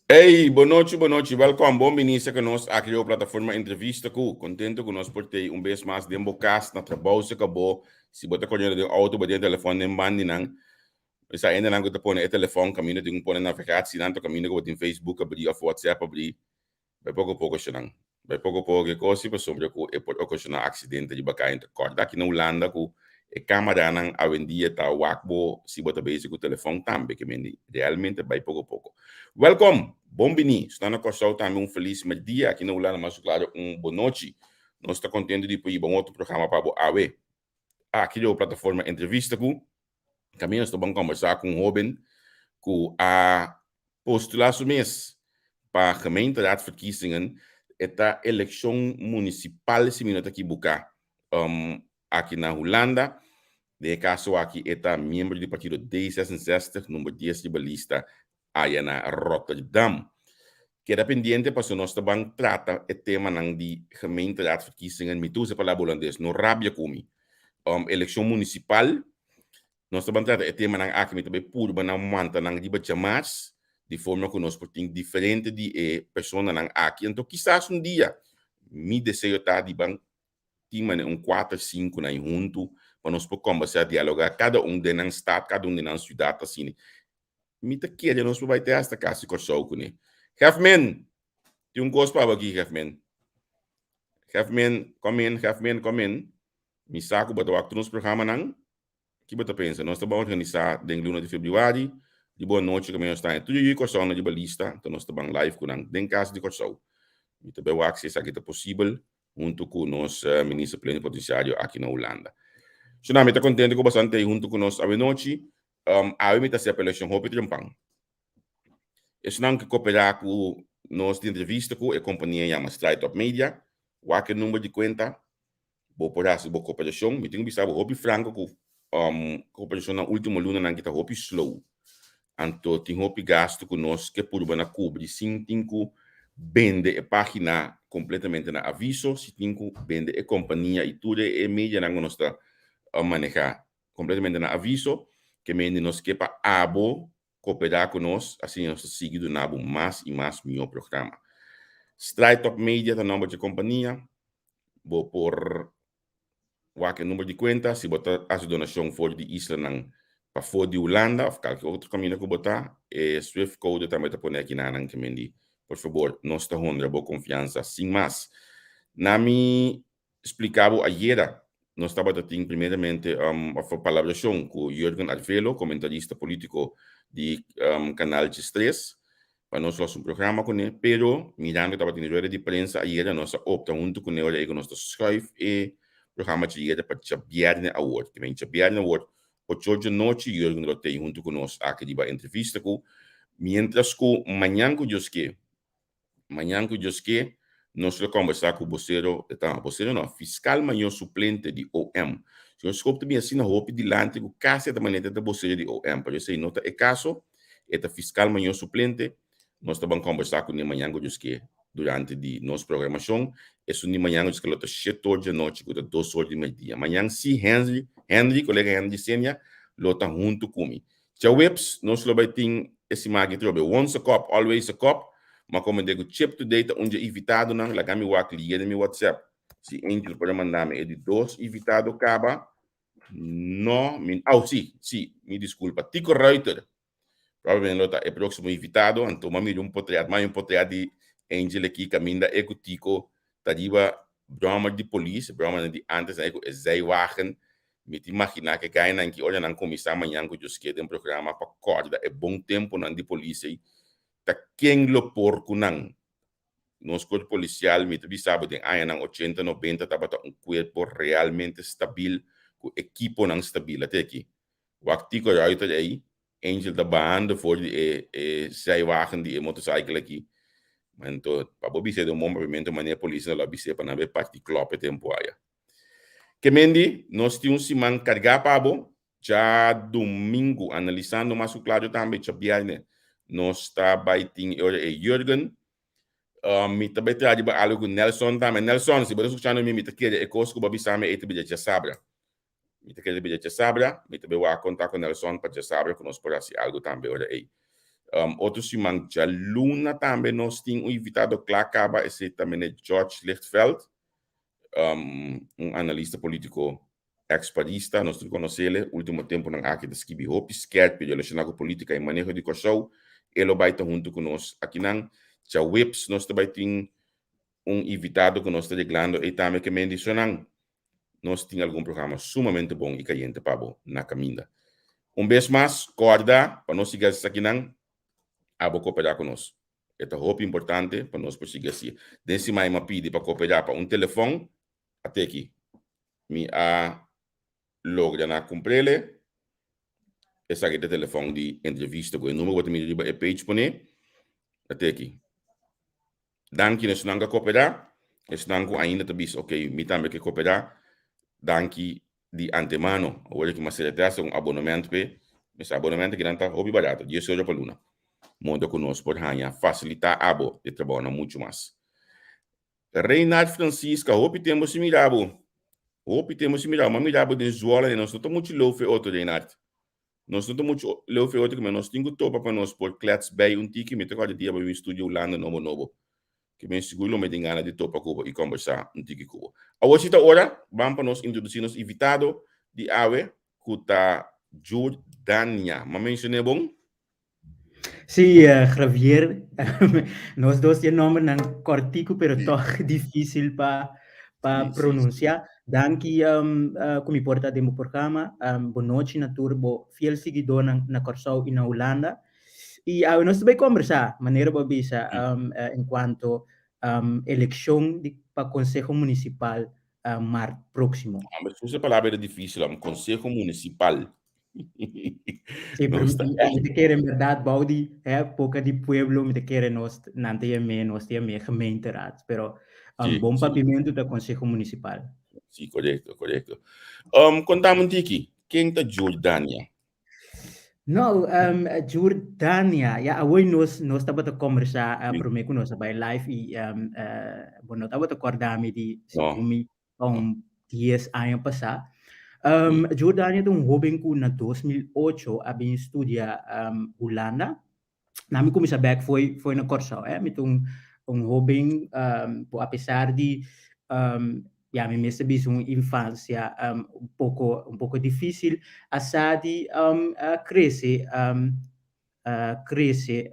Ey, bon nochi, bon nochi. Welkom, bon bini serka nos aki riba plataforma Entrevista Ku. Kontento ku nos por tei un bes mas den bo kas, na trabou serka bo. Si bo ta koriendo den outo, bo tin e telefòn den bandinan. Mesa hendenan ku ta pone e telefòn kaminda tin ku pone navegatie nan ta kaminda ku bo tin Facebook abrí òf WhatsApp abrí. Bai poko poko esnan. Bai poko poko e kos pasobra ku e por okashoná aksidente riba kaya. Ta kòrda aki na Hulanda ku e kamaranan awendia ta wak bo si bo ta bezig ku telefòn tambe ke mende realmente bai poko poko. Wèlkòm! Bon bini! Esnan na Kòrsou tambe un felis mèrdia, aki na Hulanda mas klaro un bonochi. Nos ta kontentu di por hiba un otro programa pa bo awe. Aki riba plataforma Entrevista ku Kaminda nos ta ban kòmbersá ku un hóben ku a postulá su mes pa gemeenteraadsverkiezingen, e ta elekshon munisipal si mi no ta kibuká, aki na Hulanda. Den e kaso aki e ta miembro di partido D66, number dies riba lista aya na Rotterdam. Keda pendiente pasobra nos ta ban trata e temanan di gemeenteraadsverkiezingen, mi ta usa e palabra hulandes, no rabia ku mi, elekshon munisipal. Nos ta ban trata e temanan aki, mi ta bai purba nan manta nan riba djamars, di forma ku nos por tin diferente di e personanan aki. Anto kisas un dia mi deseo ta di ban tin manera un kuater, sinku nan huntu pa nos por kombersá, dialogá, kada un den nan stat, kada un den nan siudat asina. Mi ta kere nos por bai te hasta kasi Kòrsou kuné. Hefmen! Tin un kos pa bo aki, Hefmen. Hefmen, kom in, Hefmen, kom in. Mi sa ku bo ta wak tur nos programanan. Ki bo ta pensa? Nos ta ban organisá den luna di febrüari. Di bo anochi ku mi nos ta haña tur yu Kòrsou na riba lista, anto nos ta ban live ku nan den kas di Kòrsou. Mi ta bai wak si esaki ta posibel huntu ku nos Minister Plenipotenciario aki na Hulanda. Shona, mi ta kontento ku boso ta huntu ku nos awenochi. Awe mi ta hasi apelashon hopi trempan. Esnan ku koperá ku nos di entrevista ku e kompania yama Stride Up Media, wak e number di kuenta, bo por hasi bo koperashon. Mi tin ku bisa bo hopi franko ku koperashonnan ultimo lunanan ki ta hopi slow. Anto tin hopi gastu ku nos ke purba na kubri sin tin ku bende e página kompletamente na aviso, si tin ku bende e kompania i tur e medianan ku nos ta manehá Completamente na aviso, ke mende nos ke pa abo cooperá cu nos, asina nos ta sigui duna bo mas y mas mihó programa. Stride Top Media ta nomber dje compania, bo por wak e number di cuenta si bo ta haci donacion for di islanan pafó di Hulanda of kalke otro caminda cu bo ta, e swift code tambe ta pone aki nanan ke mendi. Por fabor, nos ta honra bo confiansa sin mas. Na mi Splica bo ayera nos tabata tin primeramente of palabracion cu Jurgen Arvelo, comentarista politico di Canal Diestres, pa nos los un programa cune, pero mirando tabatin rueda di prensa ayera nos a opta hunto cune ora ey cu nos ta schuif e programa djayera pa djabierne awor. Te men djabierne awor ocho djanochi Jurgen lo tey hunto cu nos aki riba entrevista cu mientras cu mañan cu Dios ke Mañan ku Dios ke, nos lo kombersá ku bosero, e ta, bosero no, fiskal mayor suplente di OM. Señor Schoop ta bin asina hopi dilanti ku kasi e ta manera e ta bosero di OM, pero esei no ta e kaso, e ta fiskal mayor suplente. Nos ta ban kombersá kuné mañan ku Dios ke durante di nos programashon. Esun di mañan ku Dios ke lo ta shete or di anochi ku ta dos or di merdia. Mañan si Henry, Henry, kolega Henry Senia lo ta huntu ku mi. Djaweps nos lo bai tin e siman aki trobe Once a Cop, Always a Cop. Ma komende ku Chip Today ta un dje invitadonan. Laga mi wak liye den mi WhatsApp si Angel por a manda mi e di dos invitado kaba. No, mi, au si, si, mi diskulpa. Tico Ruiter probablemente lo ta e próksimo invitado. Anto m'a mira un potreat, m'a un potreat di Angel aki kaminda e ku Tico ta riba bròmer di polis, bròmernan di antes nan e ku e zijwagen. Mi ta imaginá ku e gainan ki ora nan kuminsá mañan ku Dios ke den programa pa kòrda e bon tempunan di polis ei, ta ken lo por ku nan? Nos kuerpo polisial, mi ta bisa bo, den añanan ochenta, nobenta tabata un kuerpo realmente stabil ku ekiponan stabil. Ate aki, wak Tico Ruiter ei, Angel ta bahando for di e e zijwagen di e motorcycle aki. Anto, pa bo bisa den un bon papiamento manera polis lo a bis'é pa nan bai parti klòp e tempu aya. Kemendi, nos tin un siman kargá pa bo. Djadumingu, analisando mas ku Claudio tambe, djabièrnè nos ta bai tin e ora e Jurgen. Mi ta bai traha riba algu ku Nelson tambe. Nelson, si bo ta skuchando mi, mi ta kere e kos ku bo a bisa mi ei ta bira djasabra. Mi ta kere bira djasabra, mi ta bai wak konta ku Nelson pa djasabra ku nos por hasi algu tambe ora ei. Otro siman djaluna tambe nos tin un invitado kla kaba, esei ta meneer George Lichtveld, un analista polítiko ex-parista, nos tur konosele, último tempunan aki ta skibi hopi skèrpi relashoná ku polítika i maneho di Kòrsou. E lo bai ta huntu ku nos akinan. Djaweps nos ta bai tin un invitado ku nos ta reglando ei tambe ke men di sonan. Nos tin algun programa sumamente bon i kayente pa bo na kaminda. Un bes mas, kòrda pa no sigui hasi esakinan, abo koperá ku nos. E ta hopi importante pa nos por sigui hasi. Den siman mi a pidi pa koperá pa un telefòn, a teki mi a logra na kumprele. Esaki ta e telefòn di entrevista ku e numero ku bo ta mira riba e page pone, a teki. Danki na esnan ku a koperá, esnan ku ainda ta bisa ok mi tambe ke koperá, danki di antemano. Awor aki mas serta hasta un abonement p'e, mes abonement akinan ta hopi barato, dies euro pa luna. Modo ku nos por haña fasilitá abo e trabounan muchu mas. Reinhard Francisca, hopi tempu sin mira bo. Hopi tempu sin mira bo. M'a mira bo den Zwolle en nos no ta muchu leu fe otro, Reinhard. Nos no ta muchu leu fe otro, pero nos tin ku topa pa nos por klets bij un tiki. Mi ta kòrda dia bo bin studia Hulanda nobo nobo. Ke men sigur lo mi tin gana di topa ku bo i kòmbersá un tiki ku bo. Awor si ta ora, ban pa nos introdusí nos invitado di awe ku ta Jordania. M'a menshoné bon? Sí, Javier, nos dos tin nombernan kòrtiku pero tòg difísil pa pa pronunsiá. Danki ku mi por ta den bo programa. Bon nochi na tur bo fiel siguidónan na Kòrsou i na Hulanda. I awe nos ta bai kòmbersá, manera bo a bisa, en kuanto elekshon di pa konseho munisipal mart próksimo. Hombre, su palabra era difícil, hombre. Consejo Municipal. Sí, pero mi te kere en verdad, bou di hè, boca di pueblo, mi te kere nos, nan te yam'é, nos te yam'é gemeenteraad, pero bon papiamentu ta Consejo Municipal. Sí, correcto, correcto. Contame un tiki, ken ta Jordania? No, Jordania, ya awor nos tabata conversa prome cu nos a bay live y bo no tabata corda mi di segun mi un 10 aña pasa. Jordania ta un hoben cu na 2008 a bin studia Hulanda. Na mi cuminsa bek fo'i fo'i na Kòrsou eh. Mi ta un un hoben ku apesar di ya mi mester bisa un infansia un poko un poko difisil a sa di a krese a krese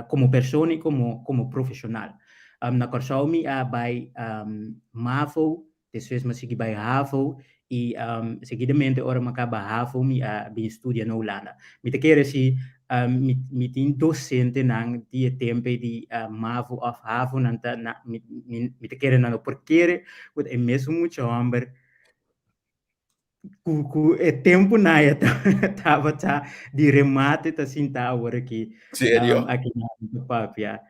komo persona i komo komo profeshonal. Na Kòrsou mi a bai mavo Despues mi a sigui bai havo i seguidamente ora mi a kaba havo mi a bin studia na Hulanda. Mi ta kere si mi mi tin dosentenan di e tempu ei di mavo òf havo nan ta na mi mi ta kere nan no por kere ku ta e mesun mucha hòmber ku ku e tempunan ei tabata di remate ta sinta awor aki Serio? aki nan ta papia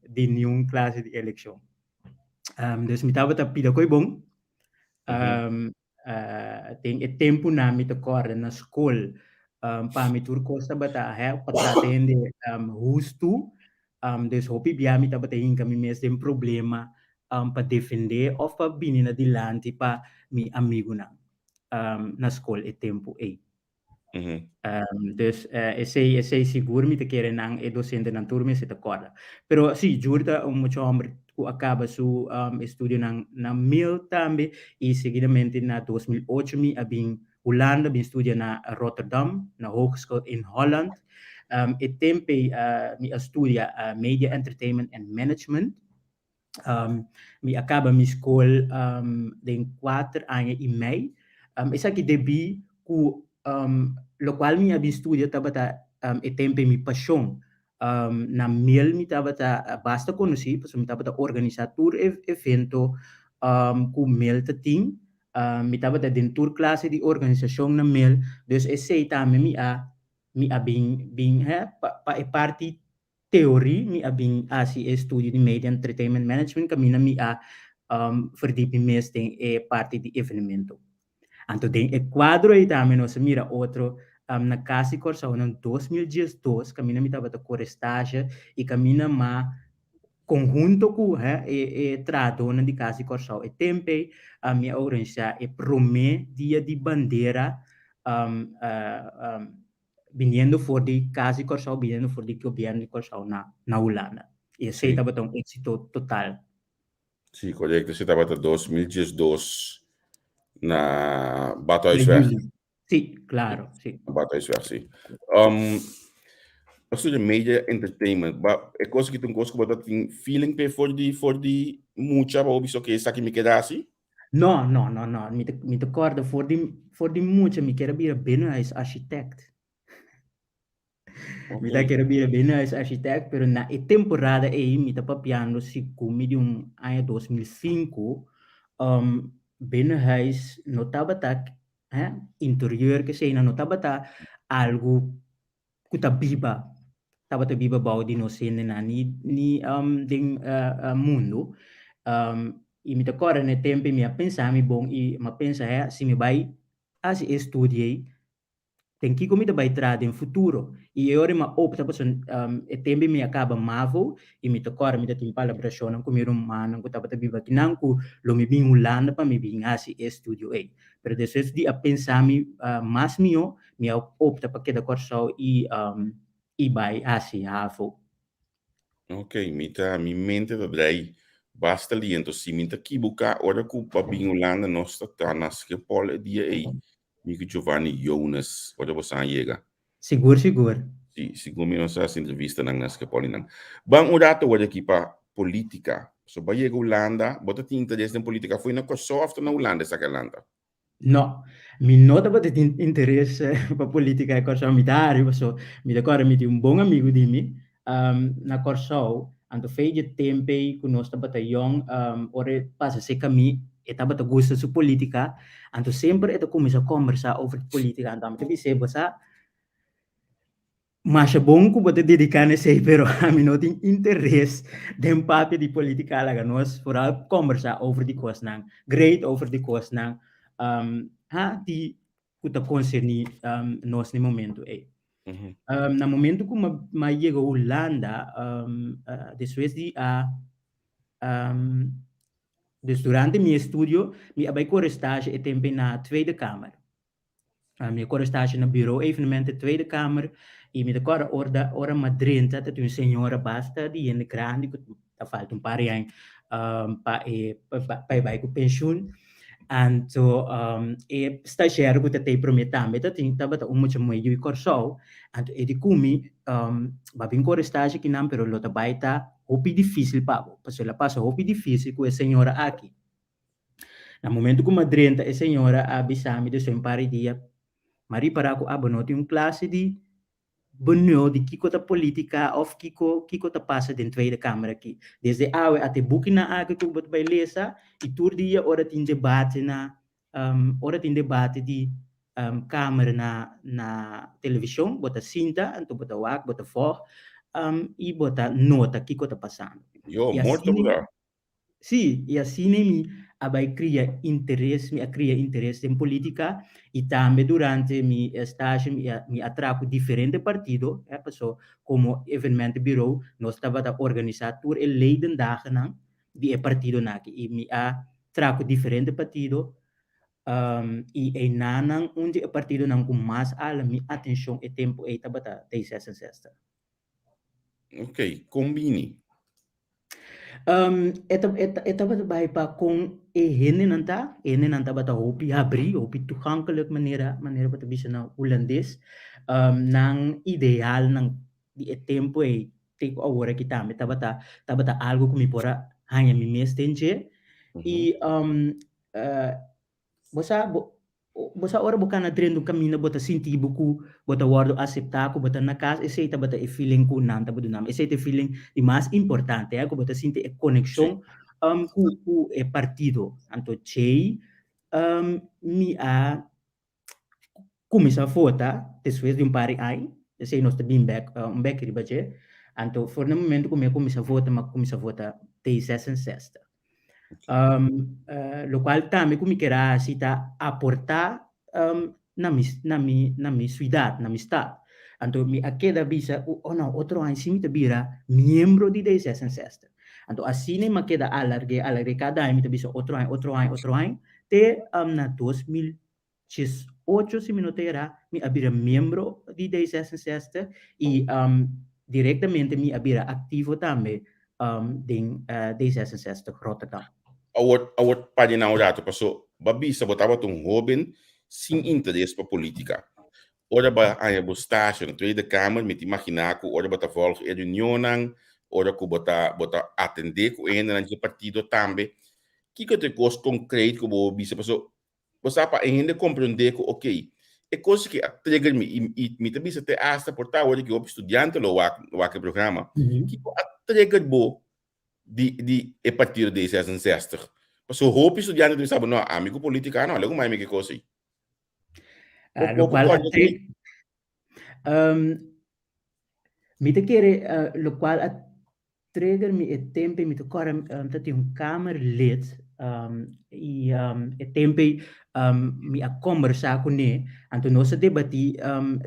di niun klase di elekshon. Dus mi tabata pida koe bon. Den e tempunan mi ta kòrda na skol, pa mi tur kos tabata hè, pa trata hende hustu. Dus hopi bia mi tabata hinka mi mes den problema pa defendé òf pa bini na dilanti pa mi amigunan na skol e tempu ei. Dus esei esei sigur mi ta kere nan e dosentenan tur mester ta kòrda. Pero si, Jur ta un mucha hòmber ku a kaba su estudionan na mil tambe i seguidamente na 2008 mi a bin Hulanda bin studia na Rotterdam, na Hogeschool in Holland. E temp ei mi a studia Media Entertainment and Management. Mi a kaba mi skol den kuater aña i mei. Esaki debí ku lokual mi a bin studia tabata e tempu mi pashon. Na mel mi tabata basta konosí pasobra mi tabata organisá tur e evento ku mel ta tin. Mi tabata den tur klase di organisashon na mel, dus esei tambe mi a mi a bin bin pa e parti teorie mi a bin hasi e studio di Media Entertainment Management kaminda mi a verdiep mi mes den e parti di evenemento. Anto den e kuadro ei tambe nos a mira otro na Kas di Kòrsou na 2012 kaminda mi tabata kore stage i kaminda m'a konhunto ku e e trahadónan di Kas di Kòrsou e tempu ei mi a organisá e promé dia di bandera. Biniendo for di Kas di Kòrsou, biniendo for di Gobièrnu di Kòrsou na na Hulanda. I esei tabata un éksito total. Sí, korekto. Esei tabata 2012 na Badhuisweg. Sí, klaro, sí. Badhuisweg, sí. Bo studia media entertainment. Ba, e kos aki ta un kos ku bo ta tin feeling p'e for di mucha pa bo bisa, "Oké, esaki mi keda hasi"? No, no, no, no. Mi ta kòrda for di mucha mi kier a bira binnenhuisarchitect. Mi ta kier a bira binnenhuisarchitect, pero na e temporada ei, mi ta papiando segun mi di un aña 2005, binnenhuis no tabata, hè, interieur ke esei no tabata algu ku ta biba, tabata biba bou di nos hendenan ni den mundu. I mi ta kòrda na e tempu mi a pensa mi bon i mi a pensa, hè, si mi bai hasi e studio ei, den kiko mi ta bai traha den futuro? I e ora mi a opta pasobra e tempu mi a kaba MAVO i mi ta kòrda mi ta tin palabrashonnan ku mi rumannan ku tabata biba akinan ku lo mi bin Hulanda pa mi bin hasi e studio ei. Pero despues di a pensa mi mas mihó, mi a opta pa keda Kòrsou i bai hasi HAVO. Ok, mi mente ta drei basta liento. Si mi ta ekivoká, ora ku pa bin Hulanda nos ta na Schiphol e dia ei, mi ku Giovanni Jonas, ora bo a yega. Sigur, sigur. Sí, segun mi nos a hasi entrevistanan na Schiphol nan. Ban un rato awor aki pa polítika. So bo a yega Hulanda, bo ta tin interes den polítika, foi na Kòrsou òf na Hulanda esaki a lanta? No, mi no tabata tin interes pa polítika na Kòrsou, mi ta hari paso mi ta kòrda mi tin un bon amigu di mi na Kòrsou, anto fe dje tempu ei ku nos tabata yòn, ora e pasa serka mi, e tabata gusta su polítika, anto semper e ta kuminsá kòmbersá over di polítika, anto ami ta bis'é, "Bo sa, masha bon ku bo ta dediká na esei, pero ami no tin interes den papia di polítika. Laga nos foral kòmbersá over di kosnan great, over di kosnan ha di ku ta konserní nos na e momento ei." Na momento ku m'a yega Hulanda, despues di a dus durante mi estudio mi a bai kore stage e tempu na Tweede Kamer. Mi a kore stage na Bureau Evenementen Tweede Kamer i mi ta kòrda ora m'a drenta ta tin un señora basta di hende grandi ku ta falta un par di aña pa e bai ku penshun. Anto e stagiario ku ta tei promé tambe ta tin tabata un mucha muhé yu di Kòrsou. Anto e di ku mi, "Bo a bin kore stage akinan, pero lo ta bai ta hopi difísil pa bo, pasobra el a pasa hopi difísil ku e señora aki." Na momento ku m'a drenta, e señora a bisa mi despues un par di dia, "M'a ripará ku abo no tin un klase di benul di kiko ta polítika òf kiko ta pasa den Tweede Kamer aki. Desde awe ata e bukinan aki ku bo ta bai lesa i tur dia ora tin debate di kamer na televishon, bo ta sinta, anto bo ta wak, bo ta vòg i bo ta nota kiko ta pasando." Yo, morto bra. Sí, i asina mi a bai kria interes, mi a kria interes den polítika i tambe durante mi stage mi a traha ku diferente partido, paso komo evenementenbureau nos tabata organisá tur e ledendagennan di e partidonan aki i mi a traha ku diferente partido i einanan un di e partidonan ku mas a hala mi atenshon e tempu ei tabata D66. Ok, kon bini? E tabata bai pa kon e hendenan ta, e hendenan tabata hopi habrí, hopi toegankelijk manera bo ta bisa na hulandes. Nan idealnan di e tempu ei te ku awor aki tambe tabata algu ku mi por a haña mi mes den dje. I bo sa bo sa ora bo kana drenta un kaminda, bo ta sinti bo ku bo ta wòrdu aseptá, ku bo ta na kas, esei tabata e feeling ku nan tabata duna mi. Esei ta e feeling di mas importante, ku bo ta sinti e konekshon ku e partido. Anto djei mi a kuminsá vota despues di un par di aña, esei nos ta bin bèk un bèk riba dje. Anto for na momento ku mi a kuminsá vota, mi a kuminsá vota D66. Lokual tambe ku mi kier a hasi ta aportá na mi siudat, na mi stat. Anto mi a keda bisa ku, oh no, otro aña si mi ta bira miembro di D66. Anto asina mi a keda alarg'é, alarg'é, kada aña mi ta bisa otro aña, otro aña, otro aña, te na 2018. 8, si mi no ta erá, mi a bira miembro di D66 i direktamente mi a bira aktivo tambe den D66 Rotterdam. Awor, awor pa di nan un rato, paso bo a bisa bo tabata un hoben sin interes pa politica. Ora bo a haña bo stasio na Tweede Kamer, mi ta imaginá ku ora bo ta vòlg e reunionnan, ora ku bo ta bo ta atendé ku e hendenan dje partido tambe, kiko ta e kos konkret ku bo bisa? Paso bo sa pa e hende komprendé ku okey, e kos aki a trigger mi i i mi ta bisa te asta por ta awor di ki hopi studiante lo wak wak e programa, kiko a trigger bo di di e partido D66? Paso hopi studiante ta bisa bo no, ami ku politika no, alegu mai mi ke kos ei. Ah, lo cual a mi ta kere lo cual a trigger mi e tempo mi ta kòrda ta tin un kamerlid i e tempo ei mi a kombersá kuné anto nos a debatí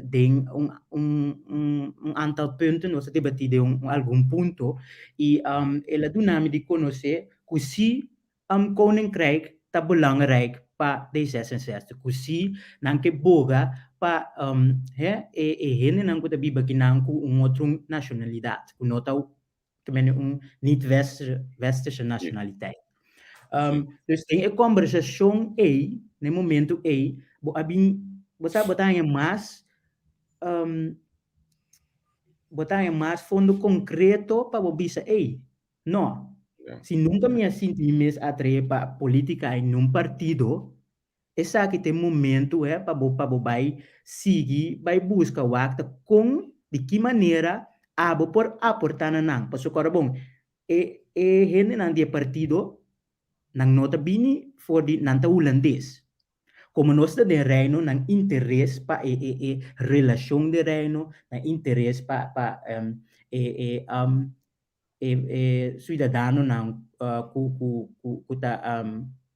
den un un un aantal punten nos a debatí den un algun punto i el a duna mi di konosé ku si Koninkrijk ta belangrijk pa D66, ku si nan ke boga pa he e e hendenan ku ta biba akinan ku un otro nashonalidat, ku no ta un niet westerse nashonaliteit. Dus den e kombersashon ei, na e momento ei, bo a bin, bo sa bo ta haña mas bo ta haña mas fondo konkreto pa bo bisa ei, No. Si nunka mi a sinti mi mes atraé pa polítika i nun partido, esaki ta e momentu he pa bo pa bo bai sigui bai buska wak ta kon di ki manera abo por aportá na nan. Pasobra kòrda bon, e e hendenan di e partido nan no ta bini for di nan ta hulandes. Komo nos ta den Reino nan interes pa e e e relashon den Reino, nan interes pa pa e e e e suidadanonan ku ku ku ku ta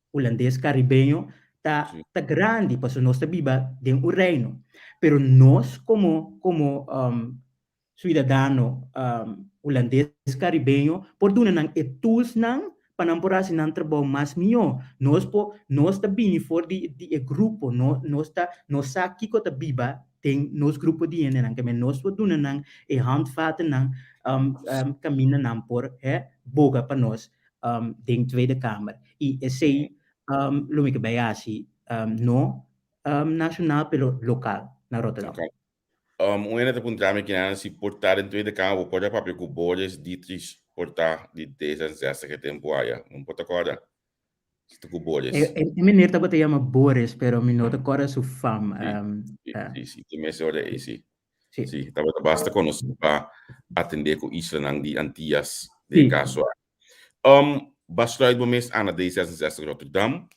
hulandes karibeño ta ta grandi pasobra nos ta biba den un reino. Pero nos komo komo suidadano hulandes karibeño por duna nan e toolsnan pa nan por hasi nan trabou mas mihó. Nos por nos ta bini for di di e grupo no nos ta nos sa kiko ta biba den nos grupo di hendenan ke men nos por duna nan e handvatennan kaminda nan por he boga pa nos den Tweede Kamer i esei lo mi ke bai hasi no nashonal pero lokal na Rotterdam. Un hende ta puntra mi kinan si por ta den Tweede Kamer bo por ta papia ku Boris Dietrich por ta di D66 e tempu aya. Bo por ta kòrda? Si ta ku Boris. E meneer tabata yama Boris, pero mi no ta kòrda su fam. Si, si, si, te mes ora ei, si. Si, tabata basta konosí pa atendé ku islanan di Antias den e kaso aki. Bo a sluit bo mes ana D66 Rotterdam.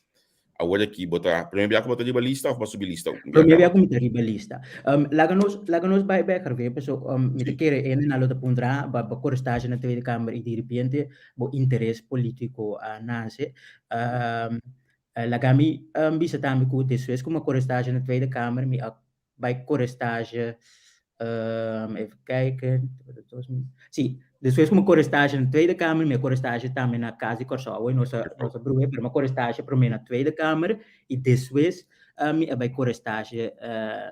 Awor aki bo ta, promé bia ku bo ta riba lista òf bo a subi lista un bia Promé bia ku mi ta riba lista. Laga nos, laga nos bai bek Harvey, paso mi ta kere hende nan lo ta puntra bo a kore stage na Tweede Kamer i diripiente bo interes polítiko a nase. Laga mi bisa tambe ku despues ku mi a kore stage na Tweede Kamer mi a bai kore stage, even kijken, si, despues ku mi a kore stage na Tweede Kamer mi a kore stage tambe na Kas di Kòrsou. Awor nos a nos a bruhe pero mi a kore stage promé na Tweede Kamer i despues mi a bai kore stage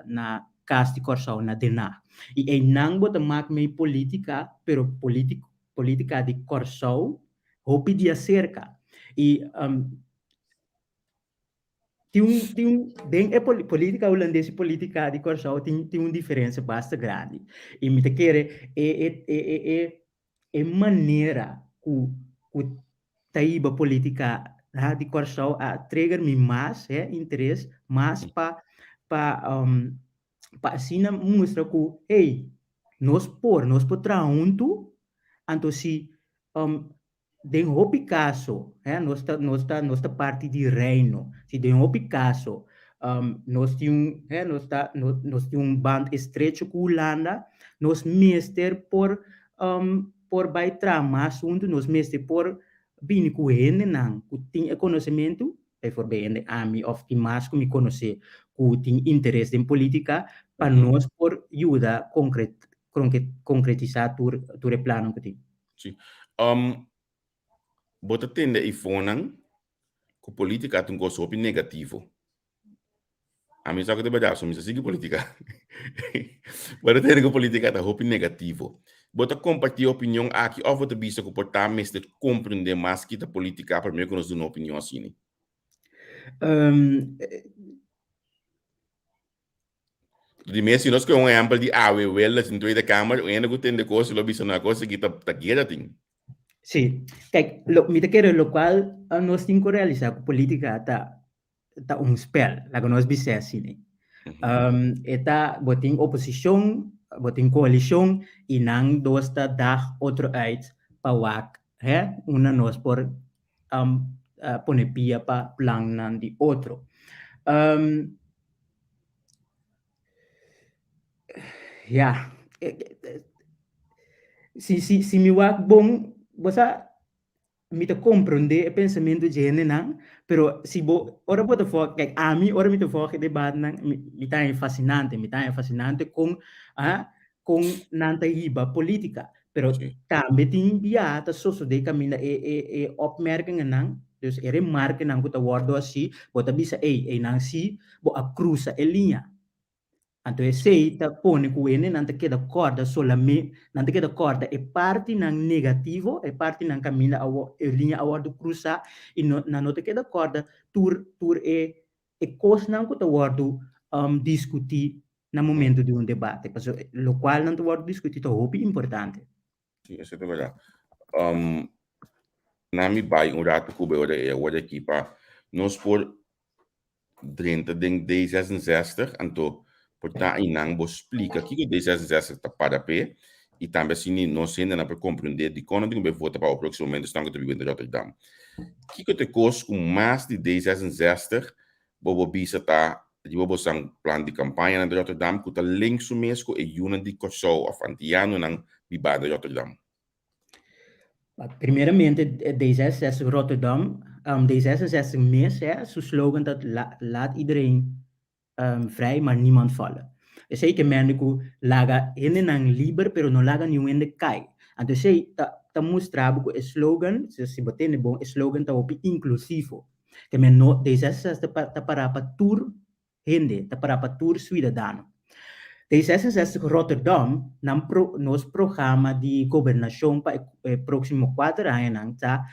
na Kas di Kòrsou na Den Haag. I einan bo ta mak mei polítika pero polítiko Politica di Kòrsou hopi di aserka i tin un tin un den e politica hulandes i politica di Kòrsou tin tin un diferensia basta grandi i mi ta kere e e e e e e manera ku ku ta hiba politica di Kòrsou a trigger mi mas he interes mas pa pa pa asina mustra ku hey nos por, nos por traha huntu, anto si den hopi kaso nos ta nos ta nos ta parti di reino, si den hopi kaso nos tin un nos ta nos tin un band estrecho ku Hulanda, nos mester por por bai traha mas huntu, nos mester por bini ku hendenan ku tin e konosementu Bijvoorbeeld hende ami of tin mas ku mi konosé ku tin interes den polítika pa nos por yuda konkretisá tur tur e plannan ku tin. Sí. Bo ta tende eifonan ku polítika ta un kos hopi negativo. Ami sa ku ta bèrdat, so mi sa sigui politika. Bo ta tende ku politika ta hopi negativo. Bo ta kompartí e opinion aki òf bo ta bisa ku por ta mester komprendé mas kita politika promé ku nos duna opinion asina? Di mes si nos kohe un ehèmpel di awe Wilders den Tweede Kamer, un hende ku tende kos lo bisa no e kos aki ta guera tin. Sí, kijk, lo, mi ta kere lokual nos tin ku realisá ku politika ta ta un spel, laga nos bis'é asina. E ta, bo tin oposishon, bo tin koalishon i nan dos ta dag otro uit pa wak, hè, unda nos por pone pia pa plannan di otro. Ya, si si si mi wak bon, bo sa mi ta komprondé e pensamentu dje hendenan, pero si bo, ora bo ta fòk, kijk, ami ora mi ta fòk e debatnan, mi mi ta haña fasinante, mi ta haña fasinante kon a kon nan ta hiba polítika, pero tambe tin bia ta sosodé kaminda e e e opmerkingennan, dus e remarkenan ku ta wòrdu hasi, bo ta bisa ey, eynan sí bo a krusa e liña. Anto esei ta pone ku hendenan ta keda kòrda solame, nan ta keda kòrda e partinan negativo, e partinan kaminda a e liña a wòrdu krusá i no nan no ta keda kòrda tur tur e e kosnan ku ta wòrdu diskutí na momento di un debate, pasobra lokual nan ta wòrdu diskutí ta hopi importante. Sí, esei ta bèrdat. Na mi bai un ratu ku bo ora e awor aki pa nos por drenta den D66, anto por ta einan bo splika kiko D66 ta para p'e i tambe asina nos hendenan por komprendé dikon nan tin ku bai vota pa bo próksimamente esnan ku ta biba den Rotterdam. Kiko ta e kos ku mas di D66 bo bo bisa ta riba bosan plan di kampañanan di Rotterdam ku ta link su mes ku e yunan di Kòrsou òf antianonan bibá na Rotterdam? Primeramente D66 Rotterdam, D66 mes hè, su slogan ta laat iedereen vrij maar niemand vallen. Esei ke mende ku laga hendenan liber pero no laga niun hende kai. Anto esei ta ta mustra bo ku e slogan, si bo tende bon, e slogan ta hopi inklusivo. Ke men no D66 ta pará pa tur hende, ta pará pa tur suidadano. D66 Rotterdam, nan pro, nos programa di gobernashon pa e próksimo kuater añanan ta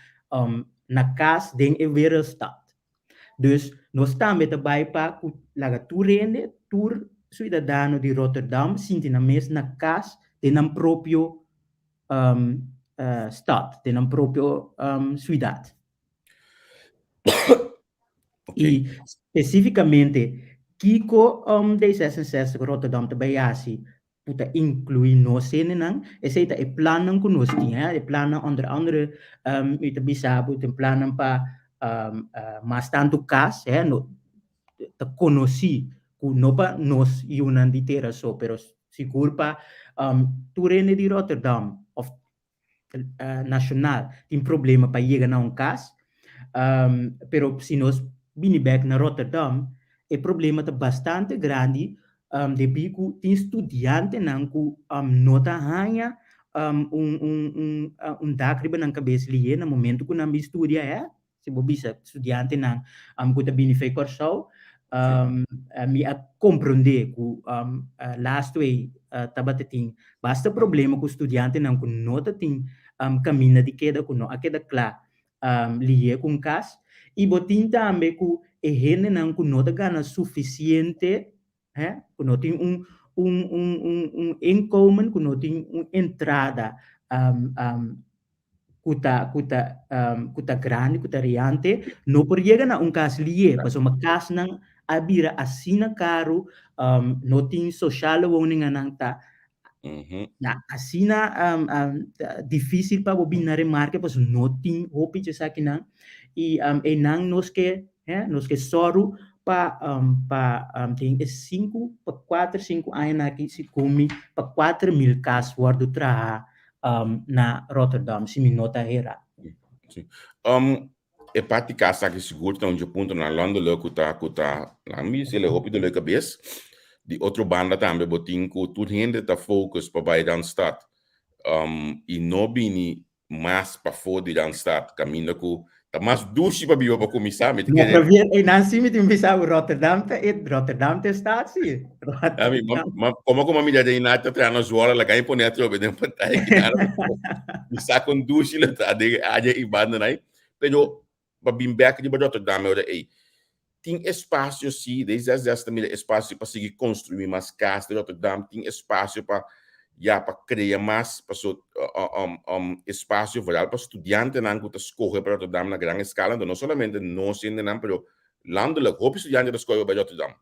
na kas den e wereldstad. Dus nos tambe ta bai pa ku laga tur hende, tur suidadano di Rotterdam sinti nan mes na kas den nan propio stad, den nan propio suidat. I spesífikamente, kiko D66 Rotterdam ta bai hasi ku ta inkluí nos hendenan? Esei ta e plannan ku nos tin, e plannan onder andere mi ta bisa bo tin plannan pa mas tantu kas, ta konosí ku no pa nos yunan di tera so, pero sigur pa tur hende di Rotterdam òf nashonal tin problema pa yega na un kas, pero si nos bini bek na Rotterdam e problema ta bastante grandi debí ku tin studiantenan ku no ta haña un dak riba nan kabes lihe na momento ku nan bin studia. Si bo bisa studiantenan ku ta bini fei Kòrsou, mi a komprondé ku last wei tabata tin basta problema ku studiantenan ku no ta tin kaminda di keda, ku no a keda kla liye ku un kas. I bo tin tambe ku e hendenan ku no ta gana sufisiente, ku no tin un un inkomen, ku no tin un entrada ku ta ku ta ku ta grandi ku ta riante no por yega na un kas lié pasobra kasnan a bira asina karu no tin sociale woningennan ta na asina dificil pa bo bin na remarke pasobra no tin hopi dje esakinan i einan nos ke nos ke sòru pa pa den e sinku pa kuater sinku añanan aki segun mi pa 4000 kas wòrdu traha na Rotterdam, si mi no ta hera. Sí. E parti kas aki sigur ta un dje puntonan landelijk ku ta ku ta laat mi bisa el e hopi dolor kabes. Di otro banda tambe bo tin ku tur hende ta focus pa bai Randstad i no bini. Mas pafó di Randstad, kaminda ku ta mas dushi pa biba pa kuminsá, mi ta No, kere. Javier, einan sí mi tin bisa bo Rotterdam ta e Rotterdam ta e stad sí. Ami, ma, Rotterdam. ma, komo ku mi mira den ta traha na Zwolle, laga mi pone atrobe den pantaya kitara mi sa kon dushi lo ta den e área i bandanan ei. Pero pa bin bek riba Rotterdam e ora ei, tin espasio sí, den zes zes ta mira espasio pa sigui konstruí mas kas den Rotterdam, tin espasio pa ya pa krea mas paso espasio vooral pa studiantenan ku ta skohe pa Rotterdam na gran eskala, anto no solamente nos hendenan pero landelijk hopi studiante ta skohe pa bai Rotterdam.